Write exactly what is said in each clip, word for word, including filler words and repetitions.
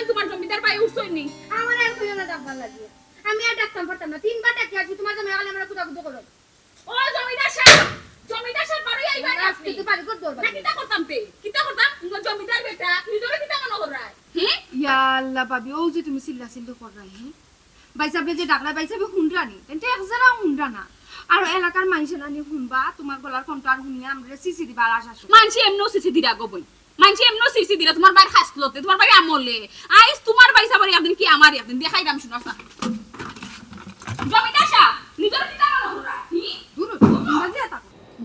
তোমার জমিদার ভাই উঠছইন নি? আমার আর কইও না ডাকবার লাগি। আমি আর ডাকতাম পারতাম না। তিনবার ডাকি আসি, তোমার জামাই খালি আমার কুদাকুদি করো। ও জমিদার সাব, জমিদার সাব, বারোই আইবা না আজকে আপনি? তো বাড়ি ঘর দৌড় না, বাড়ি। কিতা করতাম তে? কিতা করতাম? জমিদার বেটা, নিজরে কিতা মনে কররায়? হে? ইয়া আল্লাহ ভাবি, ও যে তুমি চিল্লা চিল্লি কররায়, হে? ভাইসাবে যে ডাকরা, ভাইসাবে হুনরা নি, তেনতে এক জারা হুনরা না। আর এলাকার মাইনষে নানি হুনবা, তোমার গলার কণ্ঠ আর হুনিয়া আমরারে ছিছি দিবা আর আশা। মাইনষে এমনেও ছিছি দিরা গো বইন, মাইনষে এমনেও ছিছি দিরা, তোমার ভাইর খাছলতে, তোমার ভাইর আমলে। আইজ তোমার ভাইসাবর একদিন কি আমার একদিন, দেখাইরাম শুনো সা। জমিদার সাব, নিজর কিতা মনে কররা? হি? দূর হ, তোমরা যে এতা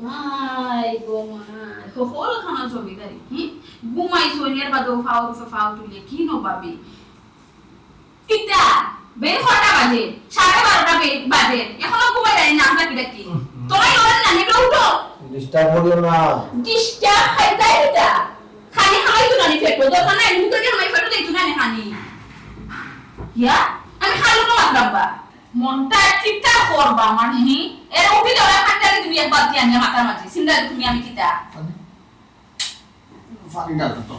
মাই গো মাই, হকল খানা জমিদারি, হি? ঘুমাইছইন, এর বাদেও ফাওর উপরে ফাও তুলে, কি নবাবি? কিতা? বেইন কয়টা বাজে? সাড়ে বারোটা বে-, বাজে। এখনো ঘুমাই যায়নি না, আপনার কিতা কি? হুম, হুম। তোরাই ওরা না, হেঁটে উঠো। Disturb করিও না। Disturb খাইতাই কিতা? খানি খাওয়াই তো নানি পেটো, দরকার নাই, মুখে দিয়ে খাওয়াই পেটো যাইতো না নি খানি। ইয়া? আমি খাইলো না মাতলাম বা। মনটা কিতা করবা আমার, হি? এর উঠি যাওয়া খানটাকে তুমি এক বালতি আনিয়া মাথার মাঝে। চিন্তা তুমি আমি কিতা? পানি ডাল তো।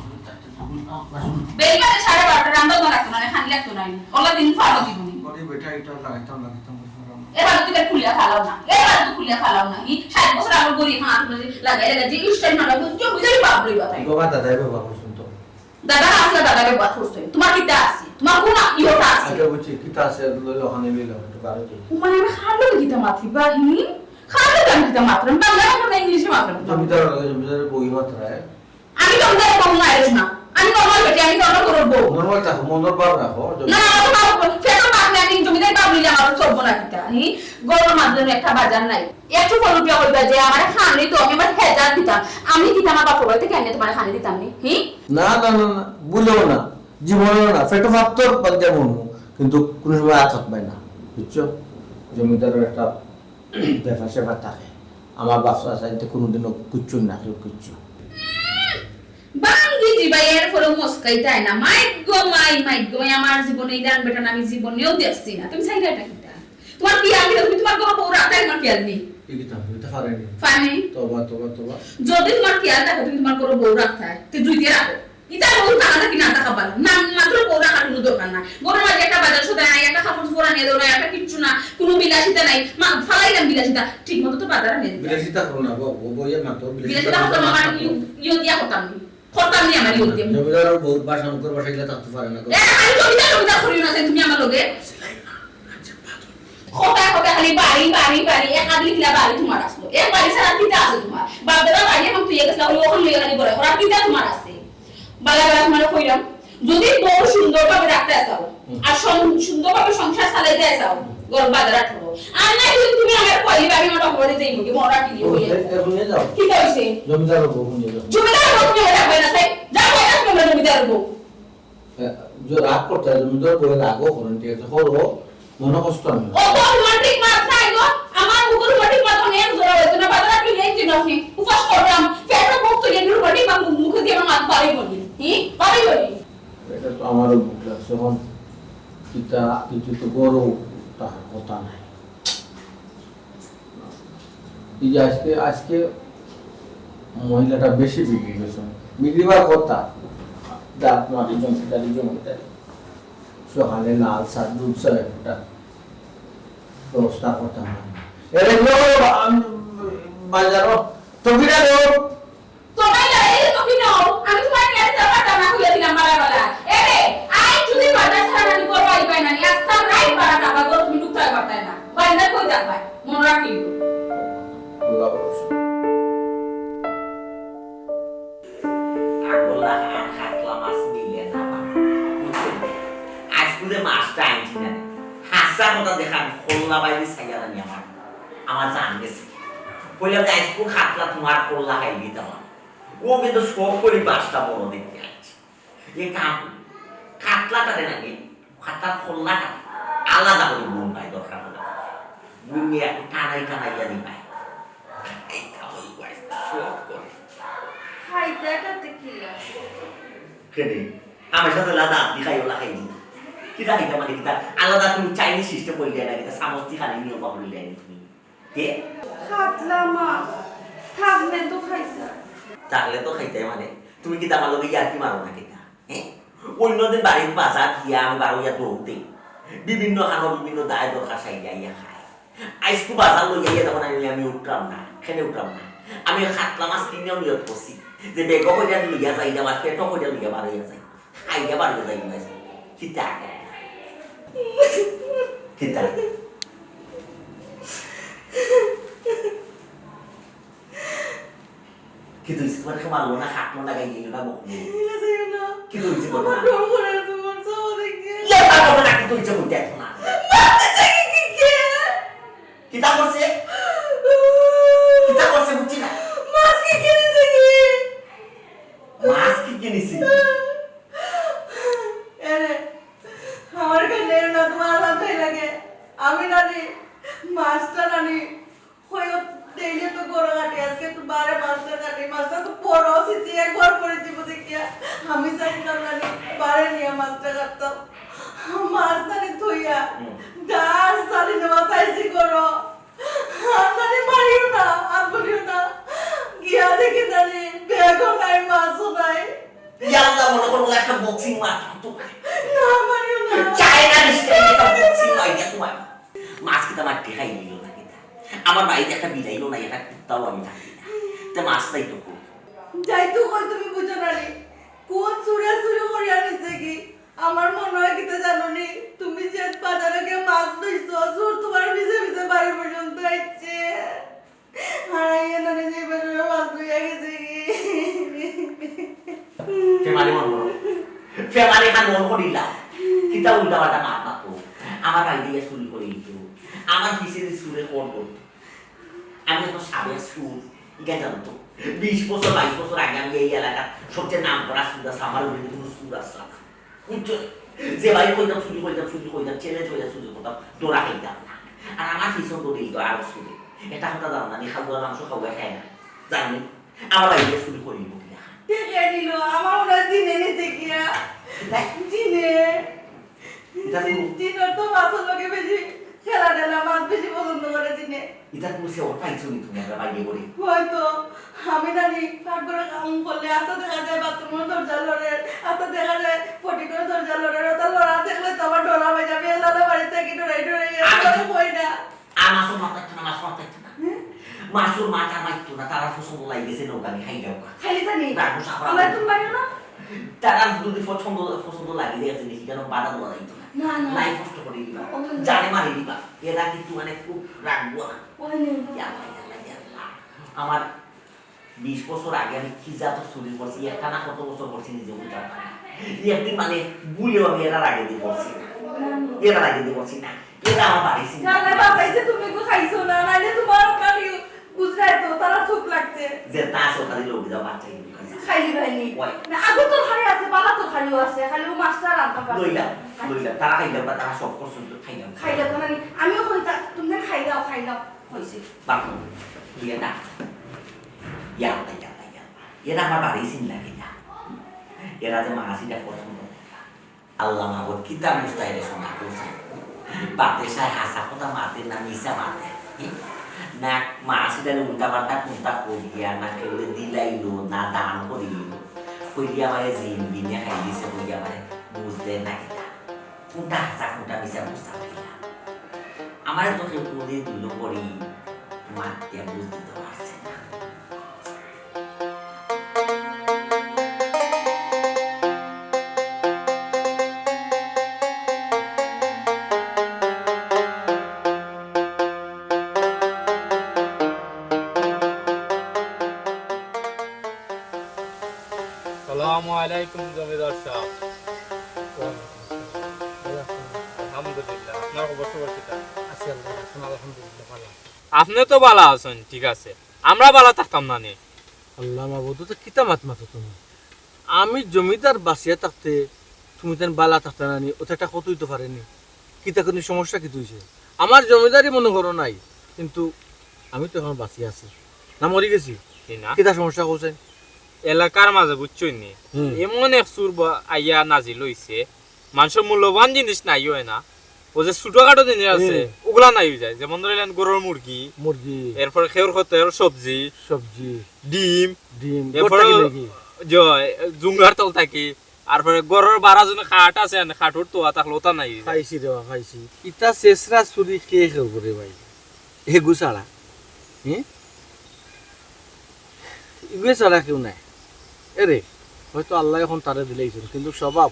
বেইমানে সাড়ে বারোটা রান্দা তো লাগতো না, খানি লাগতো না। ওলা দিন ফাড়ো দিবনি। ওরে বেটা, এটা লাগাইতাম, লাগাইতাম, বুঝলাম না। এবার তো খুলিয়া ফালাও না। এবার তো খুলিয়া ফালাও না। হি? ষাট বছর আগর গড়ি এখন আট বছর লাগাই লাগাই যে style মারা বুঝছো, বুঝাই বাপ লইবা তাই। বাবা, দাদাই বাবা, শুনতো। দাদা আসলে দাদারে বাদ করছে। তোমার কিতা আছে? তোমার কোন ইয়েটা আছে? আচ্ছা, বুঝছি, কিতা আছে? লইলো, ওখানে লইলো, একটু বারো দিন। তোমার আমি খালো কিতা মাতলি, বাহিনী? খালো আমি কিতা মাতলাম? বাংলা মাতলাম না, ইংলিশে মাতলাম? জমিদার লাগে, জমিদারের বই মাত্রায়। আমি জমিদারের বউ না, এসো না। আমি normal বেটি, আমি normal ঘরর বউ। Normal থাকো, মনর ভাব রাখো, না, না, আমার তো বাপ, ফেরত বাপ নেই, আমি জমিদার বাপ নিলে আমার চলবো না কিতা, হি? ঘরর মাঝে একটা বাজার নাই। একশো রুপিয়া কইবা যে আমার খানি তো আমি আমার হেজার দিতাম। আমি কিতা আমার বাপর বাড়ি থেকে আনিয়া তোমার খানি দিতাম নি, হি? না, না, না, না, ভুলেও না, জীবনেও না। পেটো ফাত্তর বাদ দিয়া মরমু, কিন্তু কোনো সময় আত হাত পায় না, বুঝছো? জমিদারের একটা ব্যাপার স্যাপার থাকে। আমার বাপ চাচাইতে কোনোদিনও কিচ্ছু না, কেউ কিচ্ছু। বাঙ্গি দিবা, এর পরেও মস্কাইতায় না। মাইগো মাই, মাইগো মাই, আমার জীবনে এই গান বেটা না, আমি জীবনেও দেখছি না। তুমি চাইলে এটা কিতা? তোমার কি আমি, তুমি তোমার ঘরো বউ রাখতায়, তোমার খেয়াল নেই? এই কিতা? এটা পারেনি। পারেনি? তবা, তবা, তবা। যদি তোমার খেয়াল থাকে, তুমি তোমার ঘরো বউ রাখতায়, তুই দুই দিয়ে রাখো। ইতা বউ থাকা থাকি না থাকা ভালো। না, মাত্র বউ রাখার কোনো দরকার না। ঘরর মাঝে একটা বাজার সদাই নাই, একটা কাপড় চোপড় আনিয়া দেও না, একটা কিচ্ছু না, কোনো বিলাসিতা নাই। মা, ফালাইলাম বিলাসিতা। ঠিক মতো তো বাজার আনিয়া দিতা। বিলাসিতা করো না, বউ, বউ, বউয়ে মাত্র বিলাসিতা বিলাসিতা করতাম, আমার ইউ-, ইউ দিয়া করতাম নি। করতাম নি আমার ইউ দিয়া। জমিদার আর বউর ভাষা, মুখর ভাষা এগুলা থাকতে পারে না গো। এ, আমি জমিদার, জমিদার করিও না, তুমি আমার লগে। কথায় কথায় খালি বাড়ি, বাড়ি, বাড়ি, এক আদলি কিলা বাড়ি তোমার আসলো। এক বাড়ি ছাড়া কিতা আছে তোমার? বাপ দাদা বাড়ি এখন তুই গেছিলা, ওই ওখান লইয়া খালি বড় করা কিতা তোমার আছে? বালা বালা তোমার কইলাম, যদি বউ সুন্দরভাবে রাখতে চাও, হুম। আর সং-, সুন্দরভাবে সংসার চালাইতে চাও, ঘর বাজার করো। আর নাই যদি তুমি আমার কইলি, আমি আমার বাপরে যাই মুখে, মরা কি হইয়া। এখন নিয়ে যাও। কিতা হইছে? জমিদার বউ নিয়ে যাও। জমিদার বউ তুমি রাখবে না, তাই? যাও, কই না তুমি আমার জমিদার বউ? এ, যে রাগ করতে হয়, তুমি তো বলে রাগও করো, ঠিক আছে, করো, মনে কষ্ট আমি না। অত রোমান্টিক মাত নাই গো, আমার মুখে রোমান্টিক মাত অনেক জোড়া হয়েছে না, বাজার আপনি নেই চিন আপনি, উপাস করলাম, পেটে মুখ তুলে একটু রোমান্টিক মাত মুখ-, মুখে দিয়ে আমার মাত বাড়ি বলি, হি? বাড়ি বলি। এটা তো আমারও ভুল আছে, এখন কিতা কিছু তো বড় তার কথা নাই। এই যে আজকে, আজকে মহিলাটা বেশি বিগড়ি গেছে। বিগড়িবার কথা। দাঁত মারি জমিদারি, জমিদারি। সকালে লাল চা, দুধ চা একটা ব্যবস্থা করতাম। এরে, নিয়ে বলো, আম, বাজারও। টুপিটা দেও। তোমার লগে এই টুপি নাও। আমি তোমার নিয়ে যেতে পারতাম না, খুলে দিলাম বালা বালা। এরে, আই যদি বাজার ছাড়া নানি করো, আই পাই নানি। আস্তা রাইত বারোটা বাজে, তুমি ঢুকতে পারতায় না। বাজার কই যাবায়? মনে রাখিও। আল্লাহ ভরসা। আগলা আর কাতলা মাছ মিলে না বাবা। বুঝছেন? আজকে যে মাছটা আনছি না, হাসা কথা দেখান, খোল্লা বাইরে সাইয়া রানি আমার, আমার জান গেছে। কইলাম যে আজকে কাতলা তোমার খোল্লা খাই দিতাম। ও কিন্তু সব করি মাছটা বড় দেখতে আনছি। এ কাম, কাতলাটা দেন আগে, কাতলার খোল্লাটা আলাদা করে বুন পাই দরকার হলে। বুন নিয়ে একটু টানাই টানাইয়া নিবায়। এই কামড় পাই, সব করে। খাইতে এটাতে কি লাগে? কেনে? আমার সাথে লাদা আদি খাই ওলা খাইনি। কিতা খাইতে মানে কিতা? আলাদা তুমি চাইনিজ সিস্টেম করি দেয় না, কিতা চামচ দি খালি নিয়ম পাহরি দেয় তুমি। কে? কাতলা মাছ। থাকলে তো খাইতা। থাকলে তো খাইতে মানে? তুমি কিতা আমার লগে ইয়ার্কি মারো না কিতা? হ্যাঁ? অইন্য দিন বাড়িত বাজার দিয়া আমি বারইয়া দৌড় দেই। বিভিন্ন খানো বিভিন্ন দায় দরকার সাইয়া আইয়া খাই। আইজকু বাজার লইয়া আইয়া যখন আমি, আমি উঠলাম না, খেনে উঠলাম না। আমি কাতলা মাছ কিনিয়াও নিয়ত করছি যে বেগও কইরা লইয়া যাই না, আমার পেটও কইরা লইয়া বারইয়া যাই। খাইয়া বারইয়া যাই না। কিতা? কিতা? কিতা অইছে? তুমার কেউ মারলো না, কাটলো না, গাইলো না, বকলো? ইলা যাইও না। কিতা অইছে বলো আমার না? ডর করে, তুমার যাওয়া দেখে। ইয়া, তা বলো না, কিতা অইছে বলতে এত না। মারতে চাই কি কে? কিতা করছে? কিতা করছে বুঝছি না। মাছ কি কিনেছে কি? মাছ কি কিনেছে? এরে, আমার কাছে না তুমার আলাদা লাগে। আমি নানি, মাছটা নানি, কইও, ডেইলি তো গরু কাটি, আজকে একটু বারে মাছটা কাটি, মাছটা তো বড় অইছে, একবার করে দিব দেখিয়া। আমি চাইতাম না নি, বারে নিয়া মাছটা কাটতাম। মাছ নানি থইয়া, হুম। ডাল চালি নেওয়া চাইছি করো। আর নানি মারিও না, আর বলিও না। গিয়া দেখি নানি, ব্যাগও নাই, মাছও নাই। ইয়াল্লা, মনে করো একটা বক্সিং মার তো। না, মারিও না। চায়না স্টাইলে একটা বক্সিং মার দিয়া তুমার। মাছ কিতা মারতে খাই নিল না কিতা? আমার বাড়িত একটা বিলাইও নাই, একটা কুত্তাও আমি থাকি না। তে মাছ তাই তো কই? যাই তো কই তুমি বুঝো না রে। কোন চুরে চুরি করিয়া নিছে কি? আমার মনে হয় কিতা জানো নি? তুমি যে বাজারে গিয়া মাছ লইছো, চুর তুমার পিছে পিছে বাড়ি পর্যন্ত আইছে। হারাইয়া নানি যে বাজারে মাছ লইয়া গেছে কি? ফেমালি মন করো। ফেমালি খান মন করিলা। কিতা উল্টা পাল্টা মাত মাতো। আমার বাড়িত গিয়া চুরি করি নিতো। আমার পিছে যে চুরে কল করতো। আমি অত সাবেক চুর, ইগা জানো তো। বিশ বছর, বাইশ বছর আগে আমি এই এলাকার সবচেয়ে নাম করা চুর আছে, আমার উপরে কোনো চুর আসলো না। বুঝছো? যে ভাই কইতাম চুরি কইতাম, চুরি কইতাম, চ্যালেঞ্জ কইতাম, চুরি করতাম, ধরা খাইতাম না। আর আমার পিছন তো দিল তো আরো চুরি। এটা কথা জানো না, আমি খাওয়া মাংস খাওয়া খাই না। জানো নি? আমার ভাই চুরি করি নিব কিনা। কে কে নিল? আমার মনে হয় জিনে নিতে গিয়া। জিনে। এটা তো জিন-, জিনর তো মাছর লগে বেশি খেলা টেলা, মাছ বেশি পছন্দ করে জিনে। এটা তুমি সে ওর পাইছো নি তুমি আমরা বাইরে করে? হয়তো আমি জানি পাকঘরে কাম করলে আস্তে দেখা যায় বাথরুমের দরজা লড়ে, আস্তে দেখা যায় ফটিকের দরজা লড়ে, ওটা লড়া দেখলে তো আমার ডরা হয়ে যাবে, এলালা বাড়ি থেকে ডরাই ডরাই আমি এলালা তো কই না। আর মাছর মাথা একটু না, মাছর মাথা একটু না। হুম? মাছর মাথা মারতো না, তারা পছন্দ লাগে গেছে নৌকা আমি খাই যাও। খাইলে জানি? রাখবো সাফা আমার রাখবো। তুমি বাইরে না? তারা যদি পছন্দ, পছন্দ লাগে যে আছে দেখি কেন বাধা দেওয়া যাইতো না। না, না। নাই কষ্ট করে দিবা। ও, না। জানে মারি দিবা। এরা কিন্তু মানে খুব রাখবো না। ওই নিয়ে তো। ইয়া আল্লাহ, ইয়া আল্লাহ, ইয়া আল্লাহ। আমার বিশ বছর আগে আমি কি জাত চুরি করছি, একটা না কত বছর করছি নিজে বুঝতে পারতাম না। এই একদিন মানে ভুলেও আমি এরা আগে দিয়ে করছি না। এরা আগে দিয়ে করছি না। এরা আমার বাড়ি ছিল। না, না, বাবা, এই যে তুমি গো খাইছো না, নাইলে তোমার আপনার ইউ-, বুঝলাই তো, তারা চোখ লাগছে। যে তা আছে, ওখানে লোক যাও, বাচ্চা কিন্তু খাইছে। খাইলি ভাইনি। ওই। না, আগে তো খালি আছে, বালা তো খালিও আছে, খালি ও মাছটা রান্না পারে। লইলাম, খাই-, লইলাম। তারা খাইলাম বা তারা সব করছেন তো খাইলাম। খাইলাম তো মানে, আমিও কই তা, তুমি খাইলাও, খাইলাও, হইছে। বাপু, ইয়ে না। ইয়া, ইয়া, ইয়া, ইয়া। এরা আমার বাড়ি চিন লাগে না। এরা যে মাছ এটা পছন্দ করে না। আল্লাহ মাবুদ, কিতা মুস্তাহিরে শোনা করছে। বাদে সাহেব হাছা কথা মাতে না মিছা মাতে। না মাছ এটা উল্টা পাল্টা কোনটা করিয়া, না কেউ দিলাইলো, না দান করিল। কইলি আমারে জিন বিনে খাই দিছে, কইলি আমারে বুঝতে না কিতা। কোনটা হাছা, কোনটা মিছা বুঝতাম কিনা। আমারে তো কেউ কোনোদিন দুলো করি মাতিয়া বুঝ দিতে পারছে না। সালামু আলাইকুম জমিদার সাহেব। ওয়ালাইকুম আসসালাম। আলহামদুলিল্লাহ, আপনার খবর সবর কিতা? আছি আল্লাহ, এখন আলহামদুলিল্লাহ ভালো আছি। আপনি তো ভালো আছেন, ঠিক আছে, আমরা ভালো থাকতাম না নি? আল্লাহ মাবুদ, তো কিতা মাত মাতো তুমি? আমি জমিদার বাঁচিয়া থাকতে তুমি তেন বালা থাকতা না নি, ওটা একটা কতই তো পারেনি। কিতা কোনো সমস্যা কিতা হইছে? আমার জমিদারি মনে করো নাই, কিন্তু আমি তো এখন বাঁচিয়া আছি। না মরি গেছি? জি না। কিতা সমস্যা কইছেন? এলাকার মাঝে বুঝছইন নি? হুম। এমন এক চুর বা-, আইয়া নাজিল হইছে, মানুষের মূল্যবান জিনিস নাই হয় না, ও যে ছোটখাটো জিনিস আছে, হুম। ওগুলা নাই হয়ে যায়। যেমন ধরিলেন গরুর মুরগি, মুরগি। এরপরে খেউর খতের সবজি, সবজি। ডিম, ডিম। এরপরে গোটা কিনে কি? জয়, জুঙ্গার তল থাকি। আর পরে ঘরর বারা জন খাট আছে, আনে খাটর তো আতা হলতা নাই। খাইছি রে বা, খাইছি। ইতা শেষরা চুরি কে কেউ করে ভাই? এগু ছাড়া। হ্যাঁ? এগু ছাড়া কেউ নাই। এরে, হয়তো আল্লাহ এখন তারে দিলাইছইন, কিন্তু স্বভাব,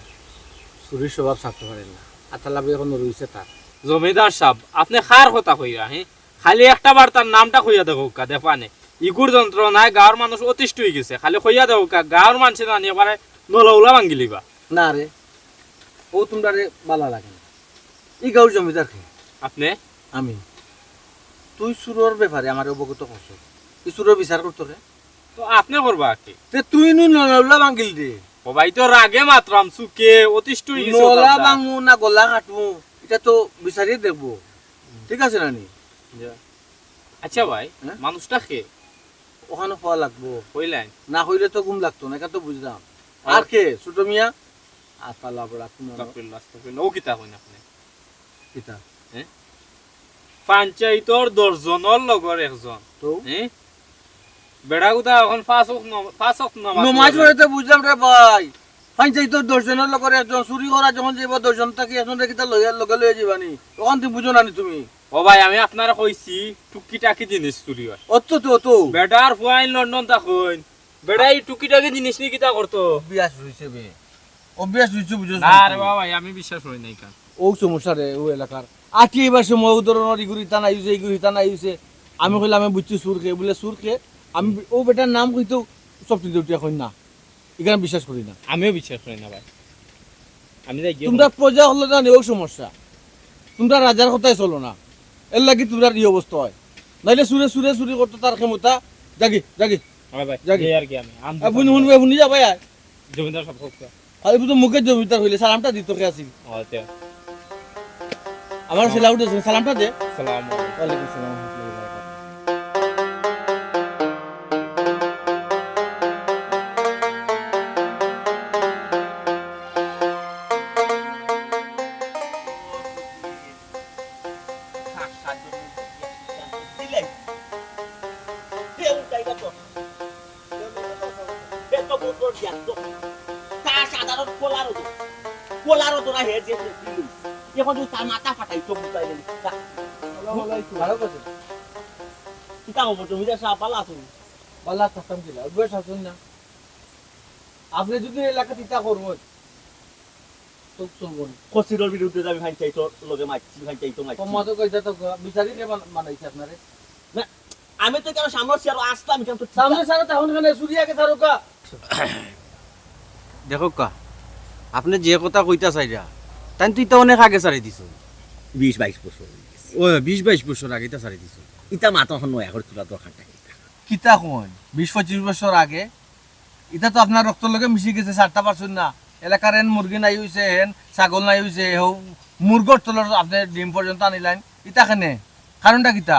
চুরির স্বভাব ছাড়তে পারে না। আতালাবে এখন রইছে তার। জমিদার সাব, আপনে কার কথা কইরা, হ্যাঁ? খালি একটা বার তার নামটা কইয়া দেখউক্কা, দেখবানে। ইগুর যন্ত্রণায় গাঁওর মানুষ অতিষ্ঠ অইগেছে। খালি কইয়া দেখউক্কা, গাঁওর মানষে জানি একবারে নলাউলা ভাঙ্গিলিবা। না রে, ও তুমরারে বালা লাগে না। ই গাঁওর জমিদার কে? আপনে? আমি। তুই চুরর ব্যাপারে আমারে অবগত করছস। ই চুরর বিচার করতো কে? তো আপনে করবা কে? তে তুই নু নলাউলা ভাঙ্গিল দে। ও ভাই, তো রাগে মাতরাম, চুকে অতিষ্ঠ অইগেছে নলা ওটার দা। ভাঙমু না গলা কাটমু, ইটা তো বিচারিয়ে দেখবো। ঠিক আছে না নি? যা। আচ্ছা ভাই, হ্যাঁ? মানুষটা কে? ওখানে হওয়া লাগবো। কইলাইন? না হইলে তো ঘুম লাগতো না, এটা তো বুঝলাম। ও। আর কে? ছোট মিয়া? আস্তালা বড়া, তুমি আমার আস্তাগফিরুল্লাহ, আস্তাগফিরুল্লাহ। ও কিতা কইন আপনে? কিতা? হ্যাঁ? পঞ্চায়েতর দশ জনর লগর একজন। তো? হ্যাঁ? বেড়া গুতা এখন পাঁচ ওয়াক্ত নম-, পাঁচ ওয়াক্ত নামাজ নমাজ পড়ে। পড়ে তো বুঝলাম রে ভাই। পঞ্চায়েতর দশ জনর লগর একজন চুরি করা যখন যাইব, দশ জন থাকি একজনরে কিতা লইয়া, লগে লইয়া যাইবানি? তখন তুমি বুঝো না নি তুমি? ও ভাই, আমি আপনারে কইছি, টুকিটাকি জিনিস চুরি হয়। অত তো, অত। বেটার ফুয়াইন লন্ডন থাকইন। বেটায় ই টুকিটাকি জিনিস নি কিতা করতো? অভ্যাস রইছে বে। অভ্যাস রইছে, বুঝো না রে বাবা, আমি বিশ্বাস করি না ইখান। ও সমস্যা রে, ও এলাকার। আটি এবার সময় ও ধরনের ইগুর ইতা নাই হইছে, ইগুর ইতা নাই হইছে। আমি কইলাম, "আমি বুঝছি চুর কে।" বুলে, "চুর কে?" আমি বি-, ও বেটার নাম কইতো সব চিনতে উঠিয়া কই না। ইখান বিশ্বাস করি না। আমিও বিশ্বাস করি না ভাই। আমি যাই গিয়ে তুমরা কই। প্রজা হলে জানি ও সমস্যা। তুমরা রাজার কথায় চলো না। এর লাগি তুমরার ই অবস্থা হয়। নাইলে চুরে চুরে চুরি করতো তার ক্ষমতা। যাগি, যাগি। হ্যাঁ ভাই, যাগি। এই আর কি আমি। আমি আ, হুনি, হুনি, হুনি যা ভাই, আয়। জমিদার সাব, হোক। খালি বুঝো মুখে জমিদার হইলে সালামটা দিত কে আছিল। আচ্ছা। আমার সালাম উঠেছে, সালামটা দে। সালাম আলাইকুম। ওয়ালাইকুম সালাম ওয়া রাহমাতুল্লাহি ওয়া বারাকাতুহু। তার সাধারণ পোলারও তো, পোলারও তো না, হে যে ফিলিং। এখন তুই তার মাথা ফাটাই, চোখ মুতাই গেলি। আসসালামু আলাইকুম। ভালো করছো? কিতা খবর, জমিদার সাব, ভালা আছইন? ভালা থাকতাম কিলা, বয়স আছইন না। আপনে যুদি এলাকাত ইতা করইন, তো চলবো না। কসিরর বিরুদ্ধে যাবি, পঞ্চায়েতর লগে মাতছি, পঞ্চায়েত মাতছি। কম মাতো কইতা তো ক-, বিচারি কে বান-, বানাইছে আপনারে? না, আমি তো কেন সামনে চেয়ারো আসলাম, কেন তো সামনে সারা তখন কেন চুরি আগে সারুকা? দেখউক্কা, আপনে যে কথা কইতা চাইরা, তাইন তো ইতা অনেক আগে ছাড়ি দিছইন। বিশ বাইশ বছর অই গেছে। ও, বিশ বাইশ বছর আগে ইতা ছাড়ি দিছইন। ইতা মাতো এখন নয়া করি তুলার দরকার নাই। কিতা কইন? বিশ পঁচিশ বছর আগে ইতা তো আপনার রক্তর লগে মিশি গেছে, ছাড়তা পারছইন না। এলাকার এন মুরগি নাই হইছে, এন ছাগল নাই হইছে, হউ মুরগর তলর আপনে ডিম পর্যন্ত আনিলাইন। ইতা কেনে? কারণটা কিতা?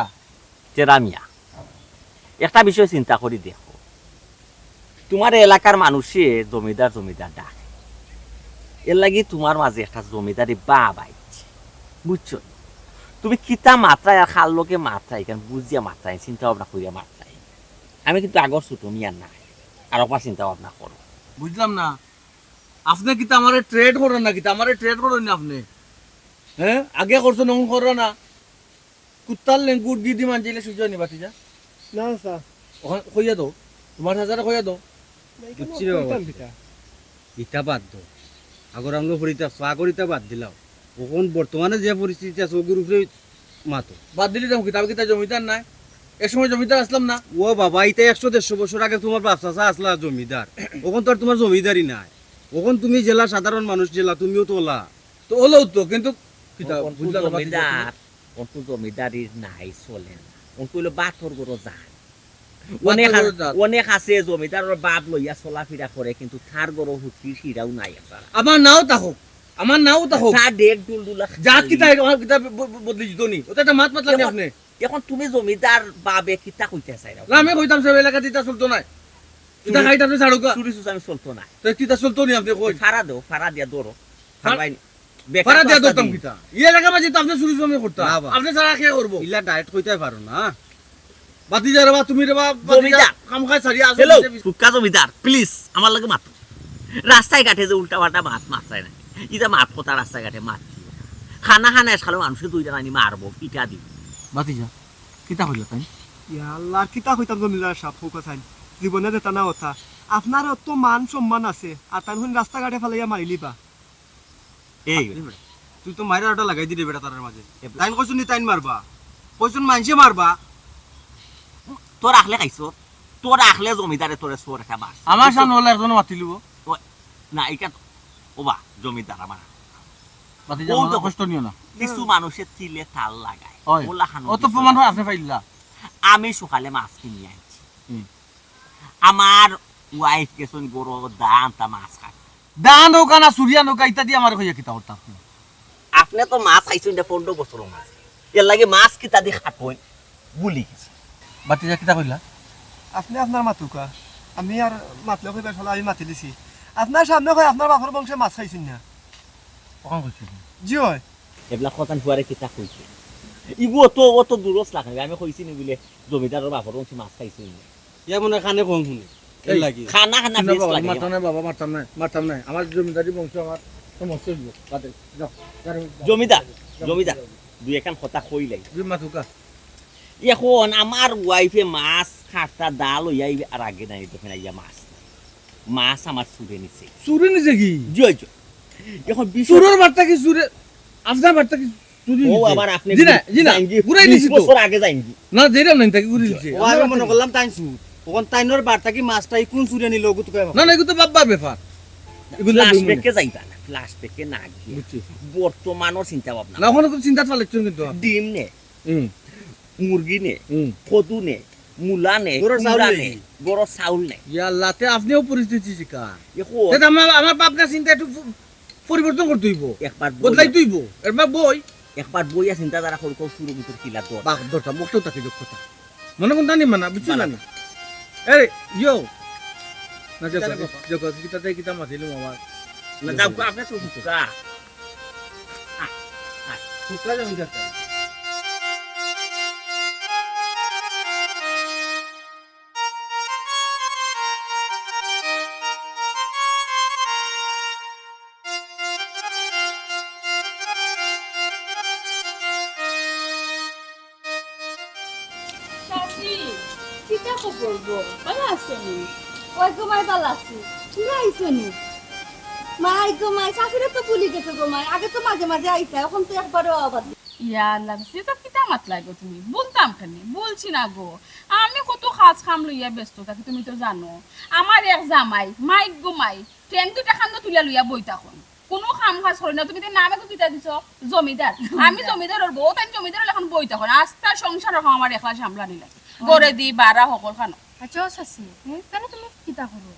চেরা মিয়া, একটা বিষয় চিন্তা করি দেখো, তুমার এলাকার মানুষে জমিদার জমিদার ডাকে, এর লাগি তুমার মাঝে একটা জমিদারি ভাব আইছে, বুঝছো? তুমি কিতা মাতরায় আর কার লগে মাতরায়, ইখান বুঝিয়া মাতরায়, চিন্তা ভাবনা করিয়া মাতরায়। আমি কিন্তু আগর ছোট মিয়া নায়, আর একবার চিন্তা ভাবনা করো। বুঝলাম না, আপনে কিতা আমারে ট্রেড করইন না কিতা? আমারে ট্রেড করইন না আপনে? হ্যাঁ, আগে করছইন, অখন কররা না। কুত্তার লেঙ্গুর দি দি মানজিলে সুজা নি বাতি যা। না, স্যার। অখন কইয়া দেও, তুমার চাচারে কইয়া দেও। না, ইখান বুঝছি রে বাবা। কইতাম কিতা? ইতা বাদ দেও। আগর আমলো পরিতা, আগর ইতা বাদ দিলাও। অখন বর্তমানে যে পরিস্থিতি আছে, অগুর উপরে মাতো। বাদ দিলে যাম কিতা? আমি কিতা জমিদার নায়? এক সময় জমিদার আছলাম না? ও বাবা, ইতা একশো দেড়শো বছর আগে তুমার বাপ চাচা আছলা জমিদার। অখন তো আর তুমার জমিদারি নাই। অখন তুমি যেলা সাধারণ মানুষ যেলা, তুমিও তো অলা। তো অলাউ তো, কিন্তু কিতা অখন তো বুঝলাম না, বাদ দিলে জমিদার, অখন তো জমিদারির নাই, চলে না। অখন তো অইলো বাটর ঘরো যায়। অনেক আ-, অনেক আছে জমিদারর ভাব লইয়া চলাফিরা করে, কিন্তু তার ঘরো হুতির হিরাও নাই আপনার। আমার নাও তা হোক, আমার নাও তা হোক। তা ডেক ডুলডুলা জাত খালি। কিতা, আমার কিতা ব-, ব-, বদলি দিত নি? ওটা একটা মাত মাতলাম নি এখন, আপনে? এখন তুমি জমিদার ভাবে কিতা কইতা চাইরায়? না, আমি কইতাম সব এলাকাত ইতা চলতো নায়। ইতা চুরি, খাইতা আপনে ছাড়ুকা। চুরি চুচামি চলতো নায়। তো কিতা চলতো নি আপনে কই? ফাড়া দেও, ফাড়া দিয়া ধরো। ফাড়-, ফাড়াই বেকার ফাড়া তো দিয়া আস্তা ধরতাম দিন। কিতা? ই এলাকার মাঝে তো আপনে চুরি চুচামি করতা। না বা। আপনে ছাড়া কে করবো? ইলা direct কইতায় পারো না। বাতি যা রে বা, তুমি রে বা, বাতি যা, জমিদার। কাম কাজ ছাড়িয়া আসো, হ্যালো, পিছে পিছে। হুক্কা জমিদার, please, আমার লগে মাতো। রাস্তায় ঘাটে যে উল্টা পাল্টা মাত মাতরায় না, ইতা মাত কথা রাস্তায় ঘাটে মাত দিও না। খানা খানা এসালো মানুষে দুইটা নানি মারবো, পিটা দিব। ভাতিজা, কিতা কইলা তাইন? ইয়া আল্লাহ, আর কিতা কইতাম জমিদার সাব, কউক্কা তাইন। জীবনে যেতা না কথা। আপনার অত মান সম্মান আছে, আর তাইন অখন রাস্তাঘাটে ফালাইয়া মারিলিবা। এই তুই তো মাইরা ওটা লাগাই দিলে বেটা তারার মাঝে। এ- তাইন কইছুন নি তাইন মারবা, কইছুন মানষে মারবা। তোর আখলে খাইছো, তোর আখলে জমিদারে তোরে চড় একটা মারছে। আমার সামনে অলা একজন মাতিলিবো। ও, না, এটা তো, ও বা, জমিদার আমার। ভাতিজা, ও মনে তো কষ্ট নিও না। কিছু মানুষে তিলে তাল লাগায়। অয়। অলা খানো অত কিছু প্রমাণ না। অয়, আপনে পাইলা। আমি সকালে মাছ কিনি আনছি। হুম। আমার wife গেছইন গরো দা আনতা মাছ খাইতা। দা নৌকা না, চুরিয়া নৌকা ইত্যাদি আমারে কইয়া কিতা করতা আপনে? আপনে তো মাছ খাইছইন না পনরো বছরর মাঝে। এরলাগি মাছ কিতা দি খাটইন ভুলি গেছি। ভাতিজা কিতা কইলা? আপনে আপনার মাতুক্কা। আমি আর মাতলে কইবা শালা আমি মাতিলিছি। আপনার সামনে কয় আপনার বাপর বংশে মাছ খাইছইন না। অখান কইছইন? জি অয়। এবলা খতান ফুয়ারে কিতা কইছে? ইগু অত, অত দুরস লাগাইবে। আমি কইছি নি বুলে জমিদারর বাপর বংশে মাছ খাইছইন না। ইয়া মনে অয় কানে কম হুনে। এর এই, লাগি। খানা খানা শুনো বেশ বাবা, লাগে। মারতাম না বাবা, মারতাম না, মারতাম না। আমার জমিদারি বংশ, আমার সমস্যা অইবো। বাদে, যাও, যাও, যাও। জমিদার, যাও, জমিদার, যাও। দুই একখান কথা কইলাই। জি, মাতুক্কা। এখন আমার wife এ মাছ কাটতা দা লইয়া আইবে আর আগে নাই, দেখইন আইয়া মাছ নাই। মাছ আমার চুরে নিছে। চুরে নিছে কি? জি, জি। এখন বিষয় চুরর বার্তা কি চুরে, আপনার বার্তা কি চুরি ও নিছে? আবার আপনি জি না, জি না, যাইনগি, ঘুরাই বিশ নিছি তো। বছর আগে যাইনগি। না, যেটা নাই, তাকে ঘুরি দিছে। ও, আমি মনে করলাম তাইন চুর। অখন তাইনর বার্তা কি মাছটা ই কোন চুরে নিল, ওগু তো কয় না, না, এগু তো বাব্বার ব্যাপার। এগু তো flashback এ যাইতা না, flashback এ না গিয়া। বুঝছি। বর্তমানর চিন্তা ভাবনা। না, অখন খুব চিন্তাত ফালাইছইন কিন্তু। ডিম নে, হুম। মুরগি নে, হুম। কদু নে, মুলা নে, গরুর চাউল কুমড়া নে। নে, গরুর চাউল নে। ইয়া আল্লাহ, তে আপনেও পরিস্থিতি শিকার। এখন তে তো আমার, আমার ভাবনা চিন্তা একটু পরিবর্তন করতে অইবো। একবার বই বদলাইতে অইবো। একবার বই। একবার বইয়া চিন্তাধারা করি কও চুরর ভিতরে কিলা দর। বাহ, দরকার, মুখটাও তাকে যোগ কথা। মনে কোনটা নেই মানা, বুঝছো না? এই, ইয়ো। না, যাও, কিতা রে বাবা? যাও, কিতা তাই কিতা মাতিলাম আমার। না, যাও, আপনি তো হুক্কা। আয়, আয়। হুক্কা যাও, যাও। চাচি, কিতা খবর গো? ভালা আছো নি? ওই গো মাই, ভালা আছি। তুমি আইছো নি? মাই গো মাই, চাচিরে তো ভুলি গেছো গো মাই। আগে তো মাঝে মাঝে আইতা, অখন তো একবারও আওয়া বাদ। ইয়া আল্লাহ, চাচি তো কিতা মাতলায় গো তুমি? ভুলতাম কেনে? ভুলছি না গো। আমি কত কাজ কাম লইয়া ব্যস্ত থাকি, তুমি তো জানো। আমার এক জামাই, মাই গো মাই, ঠেং দুইটা কান্দো তুলিয়া লইয়া বই থাকইন। কুনু কাম কাজ করইন না। তুমি তাইর নামে তো কিতা দিছো? জমিদার। আমি জমিদারর বউ, তাইন জমিদারর লাখান বই থাকইন। আস্তা সংসার অখন আমার একলা সামলানি লাগে। ঘরে দি, বারা, হকলখানো। আচ্ছা, ও চাচি, হুম? তাইলে তুমি কিতা করো?